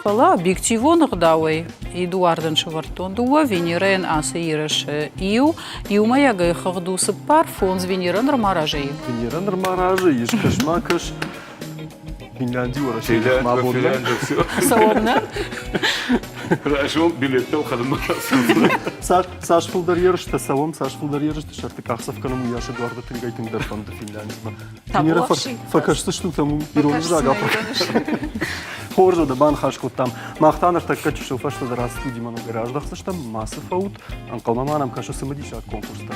Speaker 4: Фӕлӕ объективон ӕгъдауӕй Эдуардӕн сӕвӕрдтон дыууӕ, Венерӕйӕн ацы ерысы иу, иумӕйагӕй хыгъд у цыппар, фондз Венера нырма разы и.
Speaker 1: Венера нырма разы ис, кӕс-ма кӕс. Финлянди Уӕрӕсейы ныхмӕ бонмӕ.
Speaker 4: Цӕуӕм нӕ?
Speaker 3: Райсом билеттӕ ӕлхӕнынмӕ
Speaker 1: Цас фылдӕр ерыстӕ цӕуӕм, цас фылдӕр ерысты сӕрты къахдзӕф кӕнӕм, уыйас Эдуарды тынгӕй-тынгдӕр фӕнды Финляндимӕ. Венера, фӕкӕсдзыстут ӕм ирон ӕвзаг ахуыр Хорз уӕдӕ баныхас кодтам. Мах та ныртӕккӕ чысыл фӕстӕдӕр ацы студимӕ ногӕй раздӕхдзыстӕм. Мацы фӕут, ӕнхъӕлмӕ ма нӕм кӕсы цымыдисаг конкурстӕ.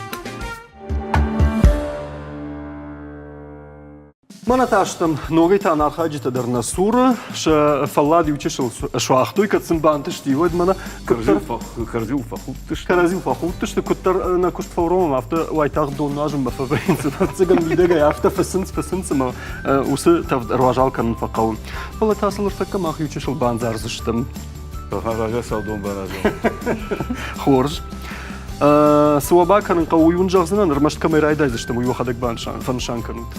Speaker 1: Мӕнӕ та стӕм ногӕй та нӕ архайджытӕ дӕр нӕ цуры. Сӕ фӕллад иу чысыл суагътой, кӕд сын бантысти, уӕд мӕнӕ куыддӕр
Speaker 3: кӕрӕдзиуыл фӕхудтысты.
Speaker 1: Кӕрӕдзиуыл фӕхудтысты, куыддӕр нӕ куыст фӕуромӕм, афтӕ уайтагъд дон нуазынмӕ фӕвӕййынц. Ӕвӕццӕгӕн мидӕгӕй афтӕ фыцынц, фыцынц ӕмӕ уыцы тӕвд ӕруазал кӕнын фӕхъӕуы. Фӕлӕ та сыл ныртӕккӕ мах иу чысыл бандзардзыстӕм.
Speaker 3: Рагацау дон баназӕм.
Speaker 1: Хорз. Цы уӕ бакӕнын хъӕуы, уый уын зӕгъдзынӕн, ӕрмӕст кӕмӕй райдайдзыстӕм, уый уӕхӕдӕг фӕнысан кӕнут.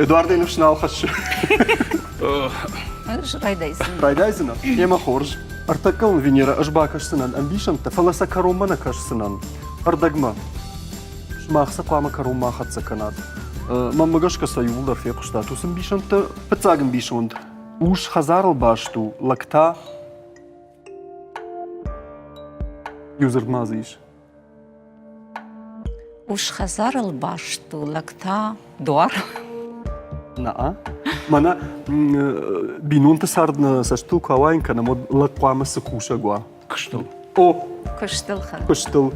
Speaker 1: Эдуардӕй ныфс нал хӕссы.
Speaker 2: Ӕз райдайдзынӕн.
Speaker 1: Райдайдзынӕ? Емӕ хорз. Ӕртӕккӕ уын, Венера, ӕз бакӕсдзынӕн ӕмбисӕндтӕ, фӕлӕ сӕ кӕронмӕ нӕ кӕсдзынӕн. Ӕрдӕгмӕ. Сымах сӕ хъуамӕ кӕронмӕ ахӕццӕ кӕнат. Мӕнмӕ гӕсгӕ сӕ иууылдӕр фехъуыстат. Уыцы ӕмбисӕндтӕ фыццаг ӕмбисонд. Ус хӕдзарыл баст у, лӕг та Иу дзырд ма дзы ис.
Speaker 2: Ус хӕдзарыл баст у, лӕг та дуар.
Speaker 1: На-а. Мӕнӕ бинонты цард нӕ цӕстыл куы ауайын кӕнӕм, уӕд лӕг хъуамӕ цы кусӕг уа?
Speaker 3: Куыстыл.
Speaker 1: О!
Speaker 2: Куыстыл.
Speaker 1: Куыстыл.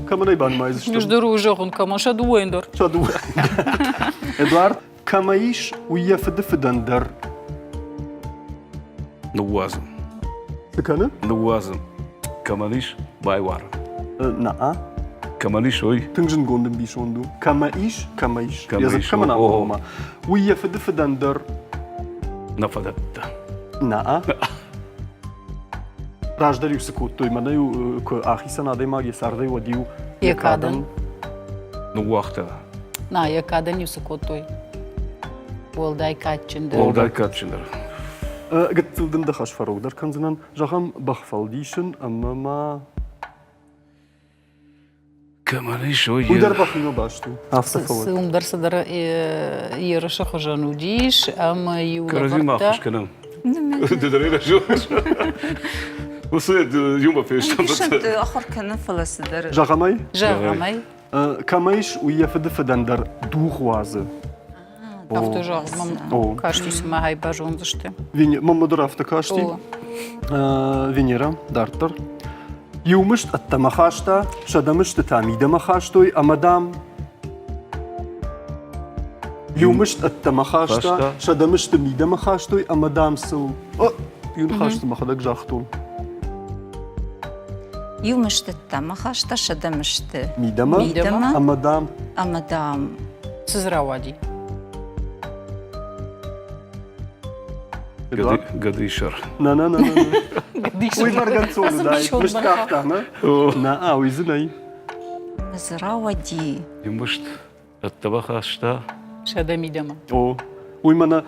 Speaker 1: Кӕмӕн ӕй банымайдзыстӕм?
Speaker 4: Ӕз дӕр уый зӕгъын, кӕмӕн сӕ дыууӕйӕн дӕр.
Speaker 1: Сӕ дыууӕ. Эдуард, Кӕмӕ ис, уый йӕ фыды фыдӕн дӕр.
Speaker 3: Ныууадзын.
Speaker 1: Цы кӕны?
Speaker 3: Ныууадзын. Кӕмӕн ис, байуарын.
Speaker 1: На-а.
Speaker 3: Кӕмӕн ис, уый?
Speaker 1: Тынг зындгонд ӕмбисонд у. Кӕмӕ ис, кӕмӕ ис. Йӕ дзырд кӕмӕн амоны, уый йӕ фыды фыдӕн дӕр.
Speaker 3: Нӕ фӕдӕтта.
Speaker 1: На-а. Раздӕр-иу цы кодтой, мӕнӕ-иу куы ахицӕн адӕймаг йӕ цардӕй, уӕд-иу
Speaker 4: йӕ кадӕн
Speaker 3: ныууагъта.
Speaker 4: На, йӕ кадӕн-иу цы кодтой? Уӕлдай кадджындӕр.
Speaker 3: Уӕлдай кадджындӕр.
Speaker 1: Гыццыл дын дӕ хӕс фӕрогдӕр кӕндзынӕн. Зӕгъӕм, бӕхфӕлдисын ӕмӕ ма
Speaker 3: Кӕмӕн ис, уый
Speaker 1: Уый дӕр бӕхимӕ баст у. Афтӕ фӕуӕд.
Speaker 4: Уым дӕр цыдӕр ерысы хуызӕн уыдис, ӕмӕ-иу
Speaker 3: Кӕрӕдзимӕ ӕххуыс кӕнӕм. Ды дӕр ӕй зоныс. Уыцы иумӕ фестӕм.
Speaker 2: Ӕмбисӕндты ахуыр кӕнын, фӕлӕ цыдӕр.
Speaker 1: Зӕгъӕм ӕй?
Speaker 4: Зӕгъӕм ӕй.
Speaker 1: Кӕмӕ ис, уый йӕ фыды фыдӕн дӕр дугъ уадзы.
Speaker 4: Афтӕ зӕгъ, мӕм касти, цыма хай базондзысты.
Speaker 1: Мӕнмӕ дӕр афтӕ касти. Венера, дарддӕр. Иу мыст ӕддӕмӕ хаста, сӕдӕ мысты та мидӕмӕ хастой ӕмӕ, дам, иу мыст ӕддӕмӕ хаста, сӕдӕ мысты мидӕмӕ хастой ӕмӕ, дам, сыл иу ныхас дзы мӕхӕдӕг загътон.
Speaker 2: Иу мысты ӕддӕмӕ хаста, сӕдӕ мысты
Speaker 1: мидӕмӕ, ӕмӕ, дам,
Speaker 2: ӕмӕ, дам,
Speaker 4: Цы дзы рауади?
Speaker 3: Гӕдыйы сӕр.
Speaker 1: На, на, на, на. Уый бӕргӕнцон уыдаид. Мыст къахта, нӕ? Нӕ, уый дзы нӕй.
Speaker 2: Дзы рауади.
Speaker 3: Мыст ӕддӕмӕ хаста.
Speaker 4: Сӕдӕ мидӕмӕ.
Speaker 1: О, уый мӕнӕ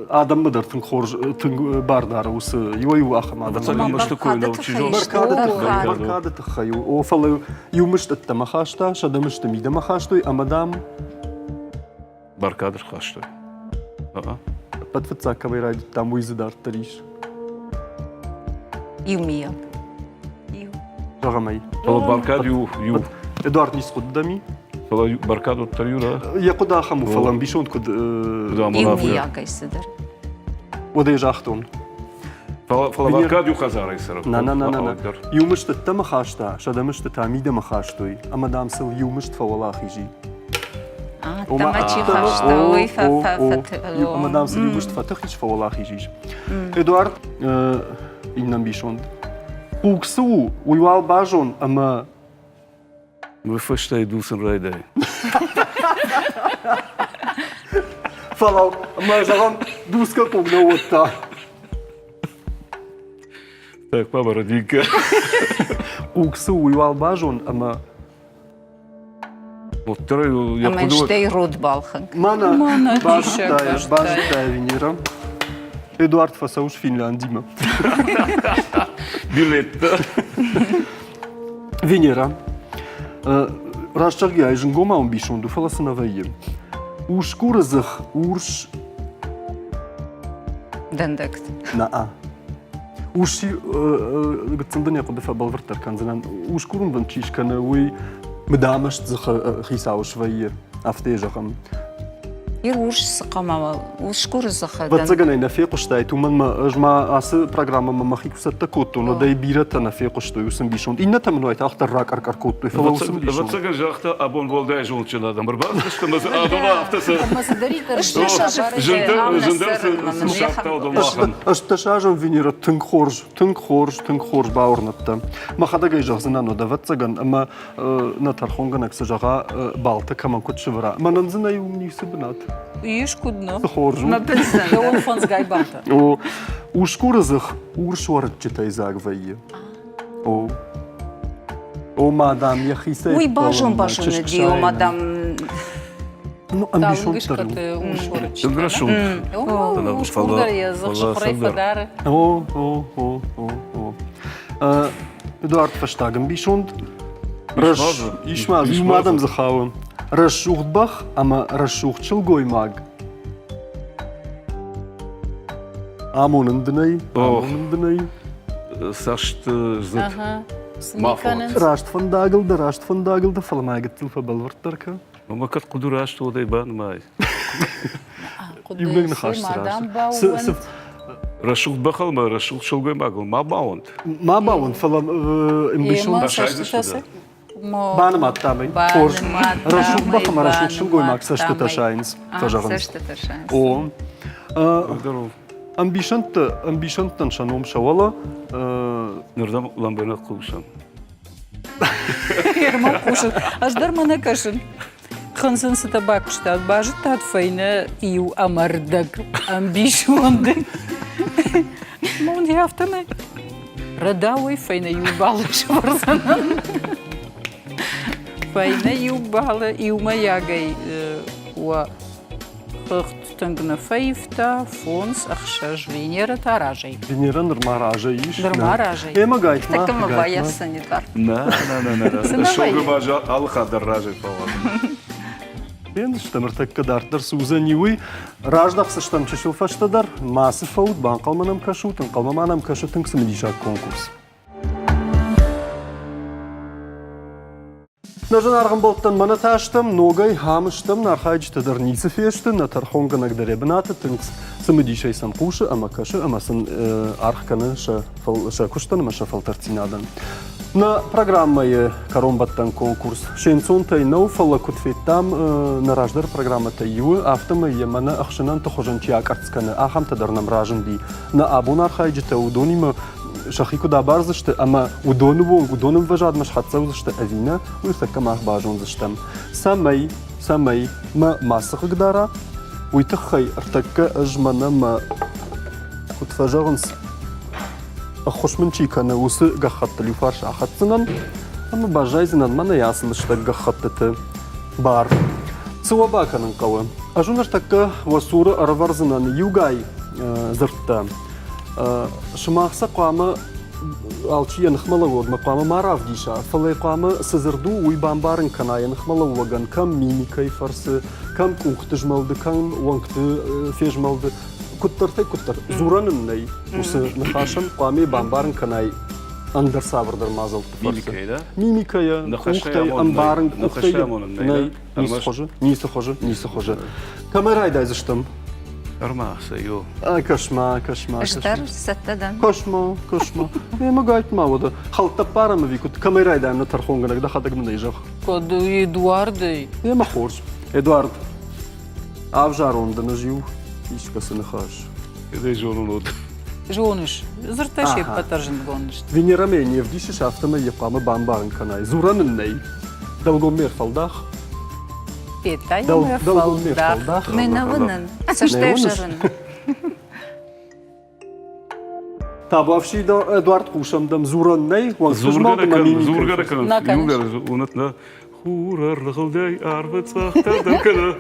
Speaker 1: адӕммӕ дӕр тынг хорз, тынг бар дары уыцы иуӕй-иу ахӕм адӕм.
Speaker 3: Мысты кой нӕу, чи зоны.
Speaker 1: Бӕркады тыххӕй, бӕркады тыххӕй. О, фӕлӕ иу мыст ӕддӕмӕ хаста, сӕдӕ мысты мидӕмӕ хастой ӕмӕ, дам,
Speaker 3: Бӕркад ӕрхастой.
Speaker 1: Ӕппӕт фыццаг кӕмӕй райдыдтам, уый дзы дарддӕр ис.
Speaker 2: Иумийаг. Иу.
Speaker 1: Зӕгъӕм ӕй.
Speaker 3: Фӕлӕ бӕркад иу иу.
Speaker 1: Эдуард ницы хъуыды дӕм и?
Speaker 3: Фӕлӕ бӕркад уӕддӕр иу да?
Speaker 1: Йӕ хъуыды ахӕм у, фӕлӕ ӕмбисонд куыд...
Speaker 2: Иумийагӕй цыдӕр.
Speaker 1: Уӕд ӕй загътон.
Speaker 3: Фӕлӕ бӕркад иу хӕдзарӕй цӕры.
Speaker 1: На, на, на, на, на. Иу мыст ӕддӕмӕ хаста, сӕдӕ мысты та мидӕмӕ хастой, ӕмӕ, дам, сыл иу мыст фӕуӕлахиз и.
Speaker 2: Ӕмӕ чи хаста, уый
Speaker 1: Ӕмӕ дам сын иу мыст фӕтых ис, фӕуӕлахиз ис. Эдуард, иннӕ ӕмбисонд. Хъуг цы у, уый уал базон ӕмӕ
Speaker 3: Уый фӕстӕ дуцын райдай.
Speaker 1: Фӕлӕ, мӕ зӕгъӕм, дуцгӕ хъуг нӕ уыдта.
Speaker 3: Так, папа, родинка.
Speaker 1: Хъуг цы у, уый уал базон ӕмӕ
Speaker 3: Уӕддӕр йӕ
Speaker 2: Ӕмӕ
Speaker 3: хъуыды
Speaker 2: стӕй род балхӕн.
Speaker 1: Мӕнӕ
Speaker 4: Мӕнӕ
Speaker 1: базыдта,
Speaker 4: диссаг
Speaker 1: базыдта Венера. Эдуард фӕцӕуыс Финляндимӕ.
Speaker 3: Билеттӕ.
Speaker 1: Венера. Раст зӕгъгӕйӕ, зынгомау ӕмбисонд у, фӕлӕ цы нӕ вӕййы. Усгуры дзых урс...
Speaker 2: Дӕндӕгты.
Speaker 1: На-а. Ус гыццыл дын йӕ хъуыды фӕбӕлвырддӕр кӕндзынӕн. Ус курынвӕнд чи скӕны, уый мыдамӕст дзыхы хицау свӕййы, афтӕ йӕ зӕгъӕм.
Speaker 2: Ир урс сыкъа ма усгуры дзыхы.
Speaker 1: Ӕвӕццӕгӕн ӕй нӕ фехъуыстаид, уымӕн мӕ ӕз ма ацы программӕмӕ мӕхи куы цӕттӕ кодтон, уӕд ӕй бирӕтӕ нӕ фехъуыстой уыцы ӕмбисонд. Иннӕтӕ мын уайтагъддӕр ракъӕр-къӕр кодтой, фӕлӕ уыцы ӕмбисонд.
Speaker 3: Ӕвӕццӕгӕн загъта, абон уӕлдай зондджын адӕм ӕрбацыдысты ӕмӕ дзы адӕм афтӕ сӕ зындӕр цы сагъта, уыдон махӕн.
Speaker 1: Ӕстдӕсазон Венера тынг хорз, тынг хорз, тынг хорз бауырныдта. Мӕхӕдӕг ӕй зӕгъдзынӕн уӕд, ӕвӕццӕгӕн, ӕмӕ нӕ тӕрхонгӕнӕг цы зӕгъа, балтӕ кӕмӕн куыд сывӕра. Мӕнӕн дзы нӕй уым ницы бынат.
Speaker 4: Ис куыд нӕ?
Speaker 1: Цы хорз у.
Speaker 2: Мӕ бындзӕн.
Speaker 4: Дӕуӕн фондзгай балтӕ.
Speaker 1: О, усгуры дзых урс уӕрыччытӕй дзаг вӕййы. О. О, мадам, йӕхицӕй
Speaker 2: Уый базон-базоны о, мадам.
Speaker 1: Ну, ӕмбисонд дӕр у.
Speaker 3: Тынг рӕсугъд.
Speaker 4: Усгур дӕр йӕ дзых сыхъуырӕй фӕдары.
Speaker 1: О, о, о, о, о. Эдуард фӕстаг ӕмбисонд. Ис ма дзы, иумӕ адӕм дзы хауы. Рӕсугъд бӕх ӕмӕ рӕсугъд сылгоймаг. Амонын дын ӕй, амонын дын ӕй.
Speaker 3: Цӕст зыд. Ма фӕуӕд.
Speaker 1: Раст фӕндагыл дӕ, раст фӕндагыл дӕ, фӕлӕ ма гыццыл фӕбӕлвырддӕр кӕн.
Speaker 3: Ӕмӕ кӕд хъуыды раст уӕд ӕй банымай.
Speaker 1: Иунӕг ныхас цы
Speaker 3: Рӕсугъд бӕхыл ӕмӕ рӕсугъд сылгоймагыл ма бауӕнд.
Speaker 1: Ма бауӕнд, фӕлӕ ӕмбисонд Банымадтам ӕй. Хорз. Рӕсугъд бӕх ӕмӕ рӕсугъд сылгоймаг цӕстытӕ сайынц, фӕзӕгъынц.
Speaker 2: Цӕстытӕ сайынц.
Speaker 1: О. Ӕмбисӕндтӕ, ӕмбисӕндтӕн сӕ ном сӕ уӕлӕ.
Speaker 3: Нырдӕм лӕмбынӕг хъусӕм.
Speaker 4: Ермак хъусын. Ӕз дӕр мӕ нӕ кӕсын. Хынцын цытӕ бакуыстат, базыдтат фӕйнӕ иу ӕмӕ рдӕг ӕмбисонды. Мон афтӕмӕй рӕдауӕй фӕйнӕ иу баллы сӕвӕрдзӕнӕн. Фӕйнӕ иу баллы иумӕйагӕй уӕ хыгъд тынг нӕ фӕивта, фондз, ӕхсӕз, Венера та разӕй.
Speaker 1: Венера нырма разӕй ис.
Speaker 4: Нырма разӕй.
Speaker 1: Ӕмӕ гайтма.
Speaker 2: Тӕккӕ ма баййафдзӕни дӕр.
Speaker 3: Нӕ, нӕ, нӕ, нӕ. Сылгоймаджы алы хатт дӕр разӕй фӕуадзын.
Speaker 1: Фендзыстӕм ӕртӕккӕ дарддӕр цы уыдзӕни, уый. Раздӕхдзыстӕм чысыл фӕстӕдӕр. Мацы фӕут, банхъӕлмӕ нӕм кӕсут, ӕнхъӕлмӕ ма нӕм кӕсы тынг цымыдисаг конкурс. Нӕ зынаргъ ӕмбӕлттӕн мӕнӕ та стӕм, ногӕй ам стӕм, нӕ архайджытӕ дӕр ницы фесты, нӕ тӕрхонгӕнӕг дӕр йӕ бынаты тынг цымыдисӕй сӕм хъусы ӕмӕ кӕсы ӕмӕ сын аргъ кӕны сӕ, сӕ куыстӕн ӕмӕ сӕ фӕлтӕрддзинадӕн. Нӕ программӕйы кӕронбӕттӕн конкурс се нцонтӕй нӕу, фӕлӕ куыд федтам нӕ раздӕр программӕтӕй иуы, афтӕмӕй йӕ мӕнӕ ӕхсынӕнты хуызӕн чи акъӕрцц кӕны, ахӕмтӕ дӕр нӕм разынди. Нӕ абон архайджытӕ уыдонимӕ сӕхи куыд абардзысты ӕмӕ уыдоны онг, уыдоны ӕмвӕзадмӕ схӕццӕ уыдзысты ӕви нӕ, уый ӕртӕккӕ мах базондзыстӕм. Цӕмӕй, цӕмӕй мӕ мацы хъыгдара, уый тыххӕй ӕртӕккӕ ӕз мӕнӕ мӕ, куыд фӕзӕгъынц, ӕххуыс мын чи кӕны, уыцы гӕххӕттыл иу фарс ахӕцдзынӕн ӕмӕ баззайдзынӕн мӕнӕ ацы лыстӕг гӕххӕттыты бар. Цы уӕ бакӕнын хъӕуы? Ӕз уын ӕртӕккӕ уӕ цуры ӕрӕвӕрдзынӕн иугай дзырдтӕ. Сымах сӕ хъуамӕ алчи йӕ ныхмӕлӕууӕгмӕ хъуамӕ ма равдиса, фӕлӕ хъуамӕ цы дзырд у, уый бамбарын кӕна йӕ ныхмӕлӕууӕгӕн кӕм мимикӕйы фӕрцы, кӕм къухты змӕлды, кӕм уӕнгты фезмӕлды. Куыддӕртӕй куыддӕр дзурӕн ын нӕй уыцы ныхасӕн, хъуамӕ бамбарын кӕнай ӕндӕр цавӕрдӕр мадзӕлтты фӕрцы.
Speaker 3: Мимикӕйӕ, да?
Speaker 1: Мимикӕйӕ, къухтӕй ӕмбарын, къухтӕй нӕй. Ницы хуызы, ницы хуызы, ницы хуызы. Кӕмӕй райдайдзыстӕм?
Speaker 3: Ӕрма, сӕ
Speaker 1: Кӕс-ма, кӕс-ма.
Speaker 2: Ӕз дӕр цӕттӕ дӕн.
Speaker 1: Кӕс-ма, кӕс-ма. Ӕмӕ гайтма уӕдӕ. Хӕлттӕ ппарӕм ӕви куыд? Кӕмӕй райдайӕм нӕ тӕрхонгӕнӕг, дӕхӕдӕг мын ӕй зӕгъ.
Speaker 4: Кӕд Эдуардӕй.
Speaker 1: Ӕмӕ хорз. Эдуард, ӕвзарон дын ӕз иу искӕцы ныхас.
Speaker 3: Кӕдӕй зонын уыд.
Speaker 4: Зоныс, дзырдтӕ се ппӕт дӕр зындгонд сты.
Speaker 1: Венерамӕ не вдисыс, афтӕмӕй йӕ хъуамӕ бамбарын кӕнай. Дзурӕн ын нӕй. Дӕлгоммӕ ӕрфӕлдах.
Speaker 4: Федтай
Speaker 1: Дӕлгоммӕ ӕрфӕлдах.
Speaker 2: Мӕ нӕ уынын, цӕстӕй зӕрын.
Speaker 1: Табуафси Эдуард хъусӕм дӕм дзурӕн нӕй,
Speaker 3: Дзургӕ кӕнын, иугӕр уынат нӕ Хур ӕрныгъуылдӕй арвы цъӕхтӕ дӕр кӕны,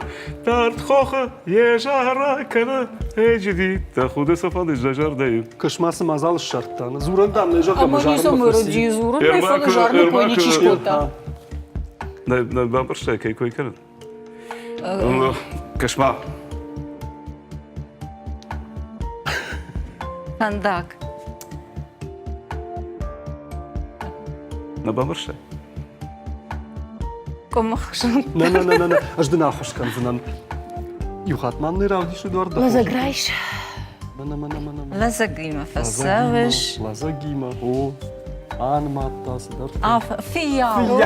Speaker 3: Дард хохы йӕ зара кӕны, Эджиди, тӕхуды цы фӕлыст дӕ зӕрдӕйы.
Speaker 1: Кӕс-ма цы мадзал ссардта. Дзурӕн дам нӕ зӕгъгӕ,
Speaker 4: Ӕмӕ ницӕмӕ рыди дзурын, нӕ фӕлӕ зарны кой ничи скодта.
Speaker 3: Нӕ, нӕ бамбӕрстай, кӕй кой кӕнын? Кӕс-ма.
Speaker 2: Фӕндаг.
Speaker 3: Нӕ бамбӕрстай?
Speaker 2: Къуымыхсын.
Speaker 1: Нӕ, нӕ, нӕ, нӕ, ӕз дын ӕххуыс кӕндзынӕн. Иу хатт ма нын равдис Эдуард.
Speaker 2: Лӕдзӕг райс.
Speaker 1: Мӕнӕ, мӕнӕ, мӕнӕ.
Speaker 2: Лӕдзӕгимӕ фӕцӕуыс.
Speaker 1: Лӕдзӕгимӕ, о. Анымадта цыдӕр.
Speaker 2: А, фыййау.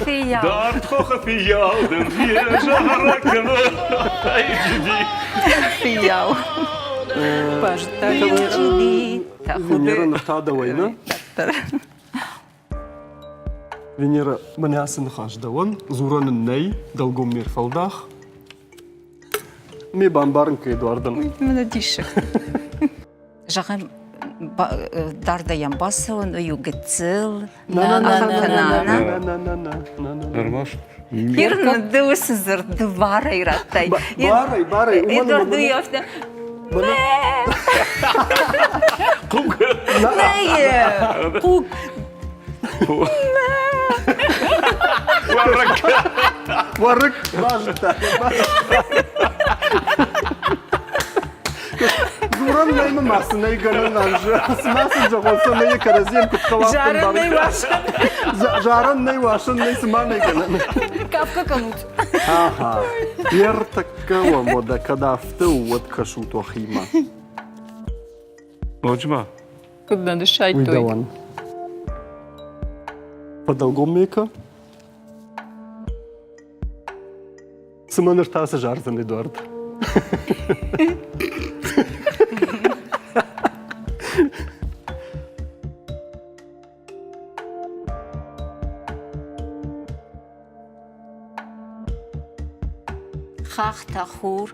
Speaker 2: Фыййау.
Speaker 3: Дард хохы фыййау дын йе зарӕг кӕны.
Speaker 2: Фыййау.
Speaker 4: Базыдтай.
Speaker 1: Венера ныр та дӕуӕй, нӕ? Венера, мӕнӕ ацы ныхас дӕуӕн, дзурӕн ын нӕй, дӕлгоммӕ ӕрфӕлдах. Ме бамбарын кӕ Эдуардӕн.
Speaker 2: Мӕнӕ диссаг. Зӕгъӕм, дардӕй йӕм бацӕуын, иу гыццыл.
Speaker 3: Ӕрмӕст
Speaker 2: Ир ды уыцы дзырд ды барӕй радтай.
Speaker 1: Барӕй, барӕй.
Speaker 2: Эдуард уый афтӕ
Speaker 3: Хъуг.
Speaker 2: Нӕй, хъуг.
Speaker 3: Уӕрыкк.
Speaker 1: Уӕрыкк базыдта. Дзурӕн нӕй мӕ ма цы нӕй гӕнӕн Цыма сын зӕгъон, цӕмӕй йӕ кӕрӕдзийӕн куыд хъӕуа,
Speaker 4: Зарӕн нӕй уасӕн.
Speaker 1: Зарӕн нӕй уасӕн нӕй, цыма нӕй гӕнӕн.
Speaker 4: Кафгӕ кӕнут.
Speaker 1: Аха. Ӕртӕккӕ уӕм уӕдӕ кӕд афтӕ у, уӕд кӕсут уӕхимӕ.
Speaker 3: Ноджы ма?
Speaker 4: Куыд нӕ ныссайдтой.
Speaker 1: Уый дӕуӕн. Фӕдӕлгоммӕ кӕ. Цымӕ ныр та цы зардзӕн Эдуард?
Speaker 2: Хӕхтӕ, хур,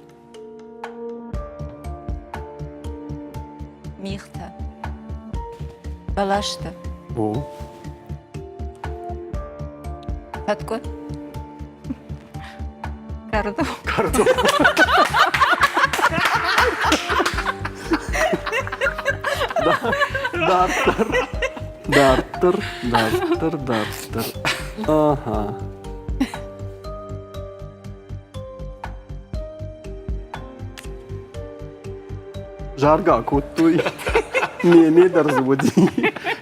Speaker 2: мигътӕ, бӕлӕстӕ.
Speaker 1: О.
Speaker 2: Фӕткъуы. Кӕрдо.
Speaker 1: Кӕрдо. Дарддӕр. Дарддӕр, дарддӕр, дарддӕр. Ага. Заргӕ акодтой. Ме дӕр дзы уыди.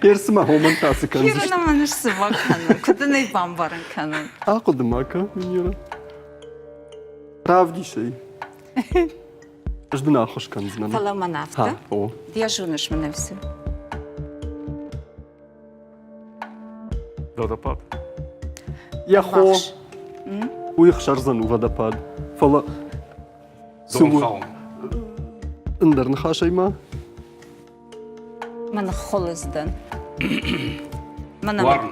Speaker 1: Ерсымӕ хомӕн та цы кӕндзысты?
Speaker 2: Ирона мын цы бакӕнын? Куыд ын ӕй бамбарын кӕнын?
Speaker 1: Ахъуыды ма кӕ, Венера. Равдис ӕй. Ӕз дын ӕххуыс кӕндзынӕн.
Speaker 2: Фӕлӕ мӕн афтӕ.
Speaker 1: О.
Speaker 2: Йӕ зоныс мын ӕвцы.
Speaker 3: Водопад.
Speaker 1: Йӕ хо. Уый ӕхсӕрдзӕн у водопад. Фӕлӕ цы у? Ӕндӕр ныхасӕй ма?
Speaker 2: Мӕ ныххуылыдз дӕн.
Speaker 3: Уарн.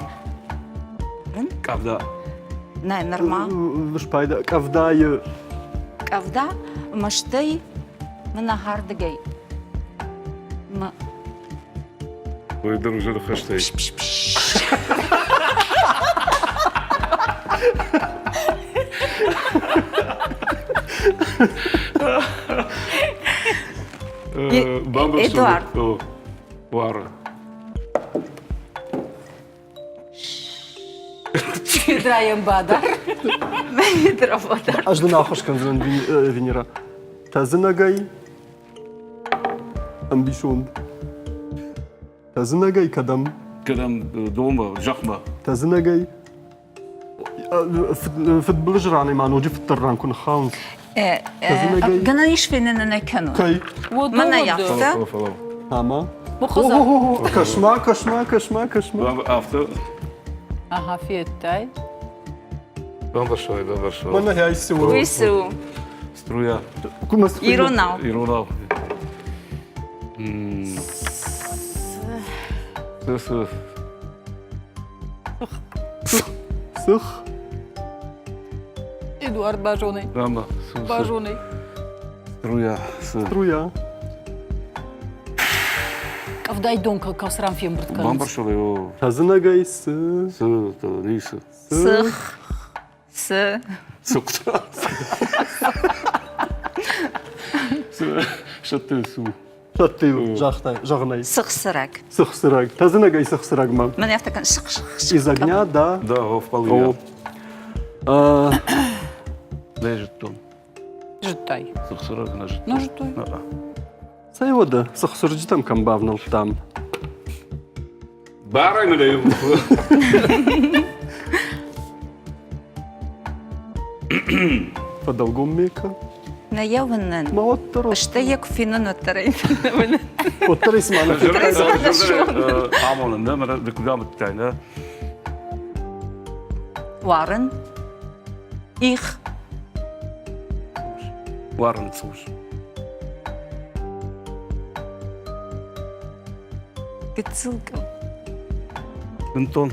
Speaker 3: Къӕвда.
Speaker 2: Нӕ, нырма.
Speaker 1: Спайда къӕвдайы.
Speaker 2: Къӕвда, мӕстӕй мын ахӕрдыгӕй. Мӕ
Speaker 3: Ой, дружи ныхӕстӕй.
Speaker 2: Эдуард.
Speaker 3: Уары.
Speaker 4: Ведраем бадар.
Speaker 2: Ведра бадар.
Speaker 1: Ӕз дын ӕххуыс кӕндзынӕн, Венера. Тӕдзынӕгӕй ӕмбисонд. Тӕдзынӕгӕй кӕдӕм?
Speaker 3: Кӕдӕм донмӕ, зӕхмӕ.
Speaker 1: Тӕдзынӕгӕй фыдбылыз ранӕй ма ноджы фыддӕр ран куы ныххауынц.
Speaker 2: Гӕнӕн ис фенын нӕ кӕнон.
Speaker 1: Кӕй?
Speaker 2: Мӕнӕ афтӕ.
Speaker 1: Ӕмӕ? Кӕс-ма, кӕс-ма, кӕс-ма, кӕс-ма.
Speaker 3: Афтӕ.
Speaker 4: Ага, федтай.
Speaker 3: Бамбӕрстой, бамбӕрстой.
Speaker 1: Мӕнӕ ай цы у?
Speaker 2: Уый цы у?
Speaker 3: Струя.
Speaker 2: Иронау.
Speaker 3: Иронау. Цы, цы?
Speaker 1: Сых.
Speaker 4: Эдуард базоны.
Speaker 3: Дама.
Speaker 4: Базоны.
Speaker 3: Струя.
Speaker 1: Струя.
Speaker 4: Къӕвдай дон кӕсран фембырд кӕнынц.
Speaker 3: Бамбӕрстой его.
Speaker 1: Тӕдзынӕгӕй цы?
Speaker 3: Цы, ницы.
Speaker 2: Сых. Цы?
Speaker 3: Цыхъта. Сӕтты су.
Speaker 1: Сӕтты загътай, зӕгъынӕй.
Speaker 2: Сыхсырӕг.
Speaker 1: Сыхсырӕг. Тӕдзынӕгӕй сыхсырӕгмӕ.
Speaker 2: Мӕн афтӕ кӕн сых сых сых.
Speaker 1: Из огня, да?
Speaker 3: Да, о, вполне. Нӕ зыдтон.
Speaker 4: Зыдтай.
Speaker 3: Сыхсырӕг нӕ зыдтон.
Speaker 4: Нӕ зыдтой.
Speaker 1: Цӕй уӕдӕ, цыхцырджытӕм кӕм бавнӕлдтам?
Speaker 3: Барӕй мын ӕй
Speaker 1: Фӕдӕлгоммӕ кӕ.
Speaker 2: Нӕ йӕ уынын.
Speaker 1: Ма уӕддӕр.
Speaker 2: Стӕй йӕ куы фенын, уӕддӕр ӕй нӕ уынын.
Speaker 1: Уӕддӕр ӕй цыма нӕ
Speaker 3: Амонын, нӕ, мӕнӕ ды куыд амыдтай, нӕ?
Speaker 2: Уарын. Их.
Speaker 3: Уарын цъус.
Speaker 2: Гыццыл
Speaker 3: Бынтон.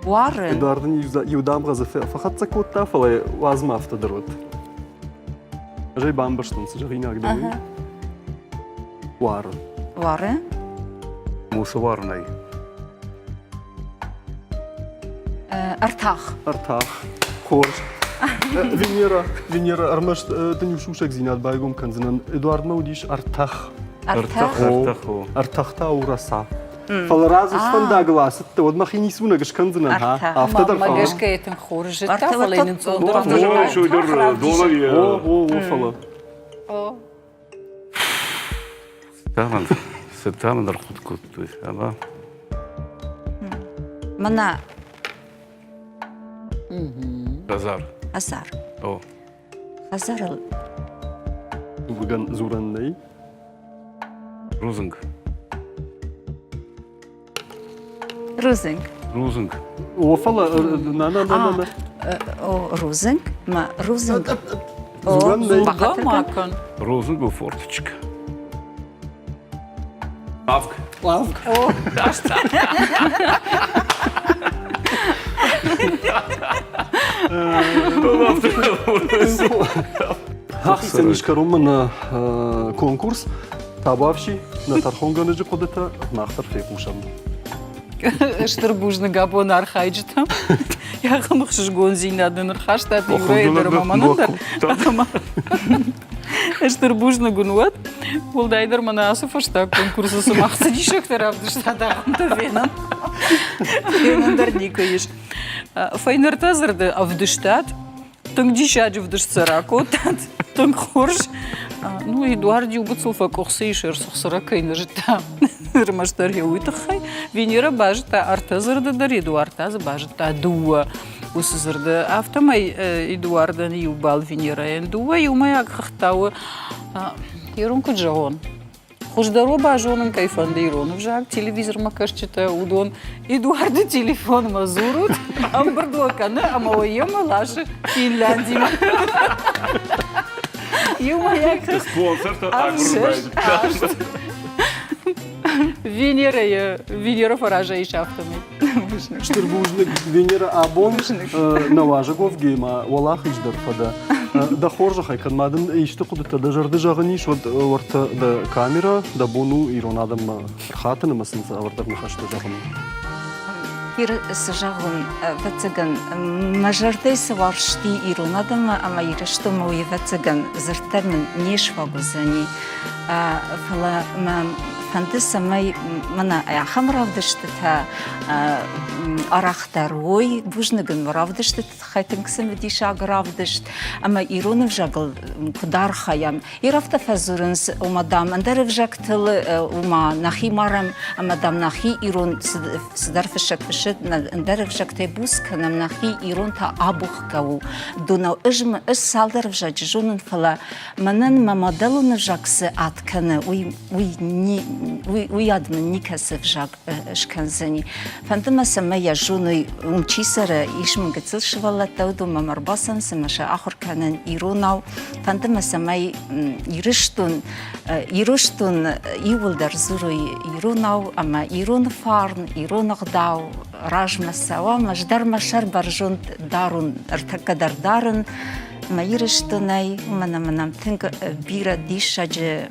Speaker 2: Уарын.
Speaker 1: Эдуард ын иу дамгъӕ дзы фӕхӕццӕ кодта, фӕлӕ уадз ма афтӕ дӕр уыд. Ӕз ӕй бамбӕрстон, цы зӕгъинаг дӕ уый. Уары.
Speaker 2: Уары?
Speaker 3: Мусы уарынӕй.
Speaker 2: Ӕртах.
Speaker 1: Ӕртах. Хорз. Венера, Венера, ӕрмӕст дын иу сусӕгдзинад байгом кӕндзынӕн. Эдуардмӕ уыдис ӕртӕх.
Speaker 3: Ӕртӕх, ӕртӕх.
Speaker 1: Ӕртӕх та у роса. Фӕлӕ разы фӕндагыл ацыдтӕ, уӕд мӕхи ницуынӕг скӕндзынӕн, ха? Афтӕ дӕр
Speaker 4: Мӕ гӕсгӕ йӕ тынг хорз зыдта, фӕлӕ йын ӕнцондӕр
Speaker 1: О, о, о, фӕлӕ.
Speaker 3: Цытӕ мын ӕрхъуыды кодтой, ӕмӕ
Speaker 2: Мӕнӕ
Speaker 3: Хӕдзар.
Speaker 2: Хӕдзар.
Speaker 3: О.
Speaker 2: Хӕдзарыл.
Speaker 1: Дзургӕн дзурӕн нӕй.
Speaker 3: Рудзынг.
Speaker 2: Рудзынг.
Speaker 3: Рудзынг.
Speaker 1: О, фӕлӕ на на на на.
Speaker 2: О, рудзынг, ма рудзынг.
Speaker 1: Дзурӕн нӕй.
Speaker 4: Ма кӕн.
Speaker 3: Рудзынг у форточка. Авг.
Speaker 1: Авг.
Speaker 4: О,
Speaker 1: Ахицӕн ис кӕронмӕ нӕ конкурс. Табуафси, нӕ тӕрхонгӕнӕджы хъуыдытӕ мах дӕр фехъусӕм.
Speaker 4: Стыр бузныг абон архайджытӕм. Ахӕм ӕхсызгондзинад нын ӕрхастат Юрӕйы дӕр ӕмӕ мӕнӕн дӕр. Стыр бузныг уын уӕд. Уӕлдайдӕр мӕнӕ ацы фӕстаг конкурсы сымах цы диссӕгтӕ равдыстат, ахӕмтӕ фенӕн. Фенӕн дӕр никуы ис. Фӕйнӕртӕ дзырды ӕвдыстат. Тынг диссаджы вдыст сӕ ракодтат. Тынг хорз. Ну, Эдуард иу гыццыл фӕкъуыхцы ис, ӕрцыхцырӕг кӕй нӕ зыдта, ӕрмӕстдӕр йӕ уый тыххӕй. Венера базыдта ӕртӕ дзырды дӕр, Эдуард та дзы базыдта дыууӕ уыцы дзырды. Афтӕмӕй Эдуардӕн иу балл, Венерайӕн дыууӕ иумӕйаг хыгъдтӕ у. Ирон куыд зӕгъон? Хуыздӕр у базонын, кӕй фӕнды ирон ӕвзаг телевизормӕ кӕсджытӕ, уыдон Эдуарды телефонмӕ дзурут, ӕмбырд уӕ кӕны ӕмӕ уӕ йемӕ ласы Финляндимӕ. Иумӕйаг
Speaker 3: Спонсортӕ агурын байдыдта.
Speaker 4: Венерӕйы Венера фӕразӕй ис афтӕмӕй.
Speaker 1: Стыр бузныг, Венера, абон нӕ уазӕг уӕвгӕйӕ уӕлахиз дӕр фӕдӕ. Дӕ хорзӕхӕй, кӕд ма дын исты хъуыдытӕ дӕ зӕрды зӕгъын ис, уӕд уӕртӕ дӕ камерӕ, дӕ бон у ирон адӕммӕ ӕрхатын ӕмӕ сын цавӕрдӕр ныхӕстӕ зӕгъын.
Speaker 2: Ир, цы зӕгъон, ӕвӕццӕгӕн, мӕ зӕрдӕйы цы уарзти ирон адӕммӕ ӕмӕ Ирыстонмӕ, уый, ӕвӕццӕгӕн, дзырдтӕ мын не сфаг уыдзӕни. Фӕлӕ мӕ фӕнды, цӕмӕй мӕнӕ ахӕм равдыстытӕ арӕхдӕр уой. Бузныг ын равдыстыты тыххӕй тынг цымыдисаг равдыст ӕмӕ ирон ӕвзагыл куыд архайӕм. Ирӕфтӕ фӕдзурынц, ома, дам, ӕндӕр ӕвзӕгтыл, ома, нӕхи марӕм ӕмӕ, дам, нӕхи ирон цыдӕр фыссӕг фыссы, ӕндӕр ӕвзӕгтӕй буц кӕнӕм, нӕхи ирон та абухгӕ у. Донау ӕз, ӕз цалдӕр ӕвзаджы зонын, фӕлӕ Мӕнӕн мӕ мадӕлон ӕвзаг цы ад кӕны, уый, уый, уый, уый ад мын никӕцы ӕвзаг скӕндзӕни. Фӕнды мӕ, цӕмӕй йӕ зоной, уым чи цӕры, ис мын гыццыл сывӕллӕттӕ, уыдон мӕм ӕрбацӕуынц ӕмӕ сӕ ахуыр кӕнын иронау. Фӕнды мӕ, цӕмӕй Ирыстон, Ирыстон иууылдӕр дзурой иронау ӕмӕ ирон фарн, ирон ӕгъдау размӕ цӕуа. Ӕз дӕр мӕ сӕр бӕрзонд дарун, ӕртӕккӕ дӕр дарын. Мӕ Ирыстонӕй, уымӕн ӕмӕ нӕм тынг бирӕ диссаджы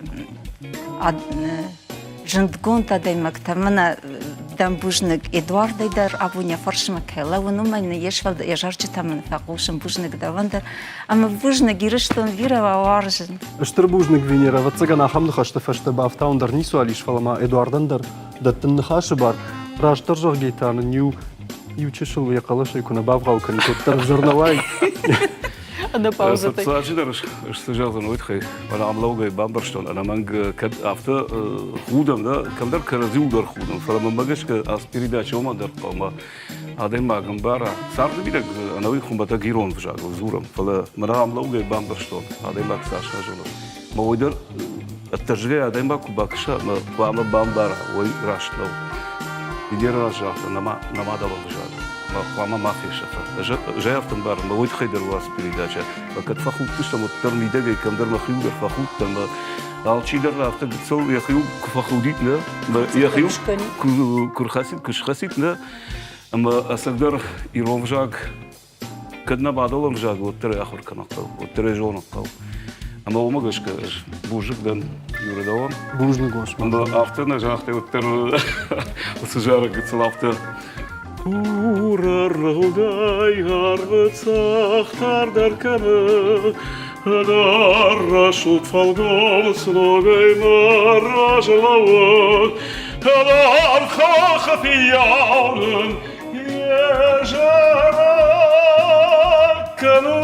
Speaker 2: зындгонд адӕймӕгтӕ. Мӕнӕ дӕм бузныг Эдуардӕй дӕр абон йӕ фарсмӕ кӕй лӕууын, уымӕн йе йӕ зарджытӕ мын фӕхъусын бузныг дӕуӕн дӕр. Ӕмӕ бузныг Ирыстон бирӕ уӕ уарзын.
Speaker 1: Стыр бузныг, Венера. Ӕвӕццӕгӕн, ахӕм ныхӕсты фӕстӕ бафтауын дӕр ницуал ис, фӕлӕ ма Эдуардӕн дӕр дӕттын ныхасы бар. Растдӕр зӕгъгӕ та нын иу иу чысыл йӕ хъӕлӕсӕй куы нӕ бавгъау кӕнид, уӕддӕр ӕвзӕр нӕ уаид.
Speaker 4: Ӕнӕ паузӕтӕй.
Speaker 3: Фыццаджыдӕр цы зӕгъдзӕн, уый тыххӕй мӕнӕ ам лӕугӕй бамбӕрстон, ӕнӕмӕнг кӕд афтӕ худӕм, да, кӕмдӕр кӕрӕдзиуыл дӕр худӕм, фӕлӕ мӕнмӕ гӕсгӕ ацы передача уымӕн дӕр хъуамӕ. Адӕймаг ӕмбара, царды мидӕг ӕнӕуи хуымӕтӕг ирон ӕвзагыл дзурӕм, фӕлӕ мӕнӕ ам лӕугӕй бамбӕрстон, адӕймаг цас нӕ зоны. Мӕ уый дӕр ӕддӕрзгӕй адӕймаг куы бакӕса, мӕ хъуамӕ бамбара, уый раст нӕу. Венера раст загъта, нӕ нӕ мадӕлон ӕвзаг, мӕ хъуамӕ ма фесӕфа. Ӕз ӕй афтӕ ӕмбарын, мӕ уый тыххӕй дӕр уац передачӕ. Мӕ кӕд фӕхудтыстӕм, уӕддӕр мидӕгӕй кӕмдӕр мӕхиуыл дӕр фӕхудтӕн, мӕ алчидӕр афтӕ гыццыл йӕхиуыл куы фӕхудид, нӕ, йӕхиуыл куы рхӕцид, куы схӕцид, нӕ, ӕмӕ ӕцӕгдӕр ирон ӕвзаг кӕд нӕ мадӕлон ӕвзаг, уӕддӕр ӕй ахуыр кӕнын хъӕуы, уӕддӕр ӕй зонын хъӕуы. Ӕмӕ уымӕ гӕсгӕ ӕз бузныг дӕн Юридӕуӕн.
Speaker 1: Бузныг, Осман.
Speaker 3: Ӕмӕ афтӕ нӕ загътай, уӕддӕр уыцы зарӕг гыццыл афтӕ Хурӕргъуыдӕй арвы цъӕх тардӕр кӕны, Ӕнӕр рӕсугъд фӕлгонц ногӕй мӕ разы лӕууы. Ӕнӕр хохы фиййау нын йӕ зарӕг кӕны.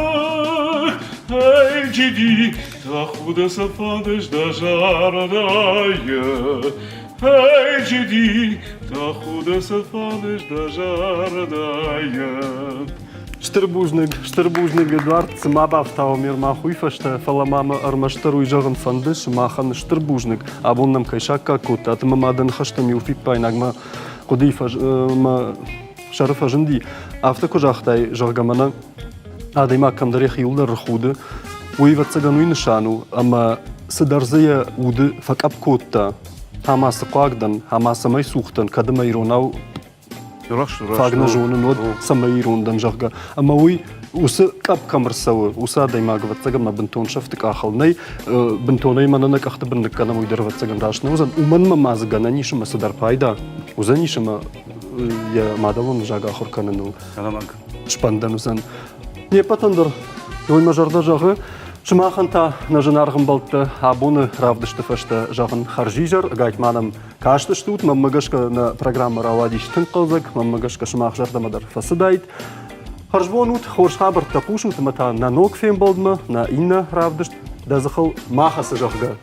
Speaker 3: Эй, джиди, тӕхуды цы фӕндыс дӕ зӕрдӕйы? Эй, джиди, тӕхуды цы фӕндыс дӕ зӕрдӕйы?
Speaker 1: Стыр бузныг, стыр бузныг, Эдуард, цы ма бафтауӕм ӕрмах уый фӕстӕ, фӕлӕ ма мӕ ӕрмӕстдӕр уый зӕгъын фӕнды, сымахӕн стыр бузныг, абон нӕм кӕй саккаг кодтат ӕмӕ ма дӕ ныхӕстӕм иу фиппаинаг мӕ хъуыдыйы мӕ сӕры фӕзынди. Афтӕ куы загътай, зӕгъгӕ, мӕнӕ адӕймаг кӕмдӕр йӕхиуыл дӕр рхуды, уый, ӕвӕццӕгӕн, уый нысан у, ӕмӕ цыдӕр дзы йӕ уды фӕкъӕпп кодта, ӕмӕ цы хъуаг дӕн, ӕмӕ цӕмӕй цух дӕн, кӕд ӕмӕ иронау фаг нӕ зонын, уӕд цӕмӕй ирон дӕн, зӕгъгӕ. Ӕмӕ уый уыцы къӕпп кӕм ӕрцӕуы, уыцы адӕймаг, ӕвӕццӕгӕн, мӕ бынтон сӕфты къахыл нӕй, бынтонӕй мӕнӕ нӕ къӕхты бын ныккӕнӕм, уый дӕр, ӕвӕццӕгӕн, раст нӕ уыдзӕн. Уымӕн мӕ ма дзы гӕнӕн ис ӕмӕ цыдӕр пайда уыдзӕнис ӕмӕ йӕ мадӕлон ӕвзаг ахуыр кӕныныл сбӕндӕн уыдзӕн. Не ппӕтӕн дӕр уый мӕ зӕрдӕ зӕгъы. Сымахӕн та, нӕ зынаргъ ӕмбӕлттӕ, абоны равдысты фӕстӕ зӕгъын хӕрзизӕр, ӕгайтма нӕм кастыстут. Мӕнмӕ гӕсгӕ нӕ программӕ рауадис тынг хъӕлдзӕг, мӕнмӕ гӕсгӕ сымах зӕрдӕмӕ дӕр фӕцыдаид. Хӕрзбон ут, хорз хабӕрттӕ хъусут ӕмӕ та нӕ ног фембӕлдмӕ, нӕ иннӕ равдыст дӕ дзыхыл ма хӕцы, зӕгъгӕ.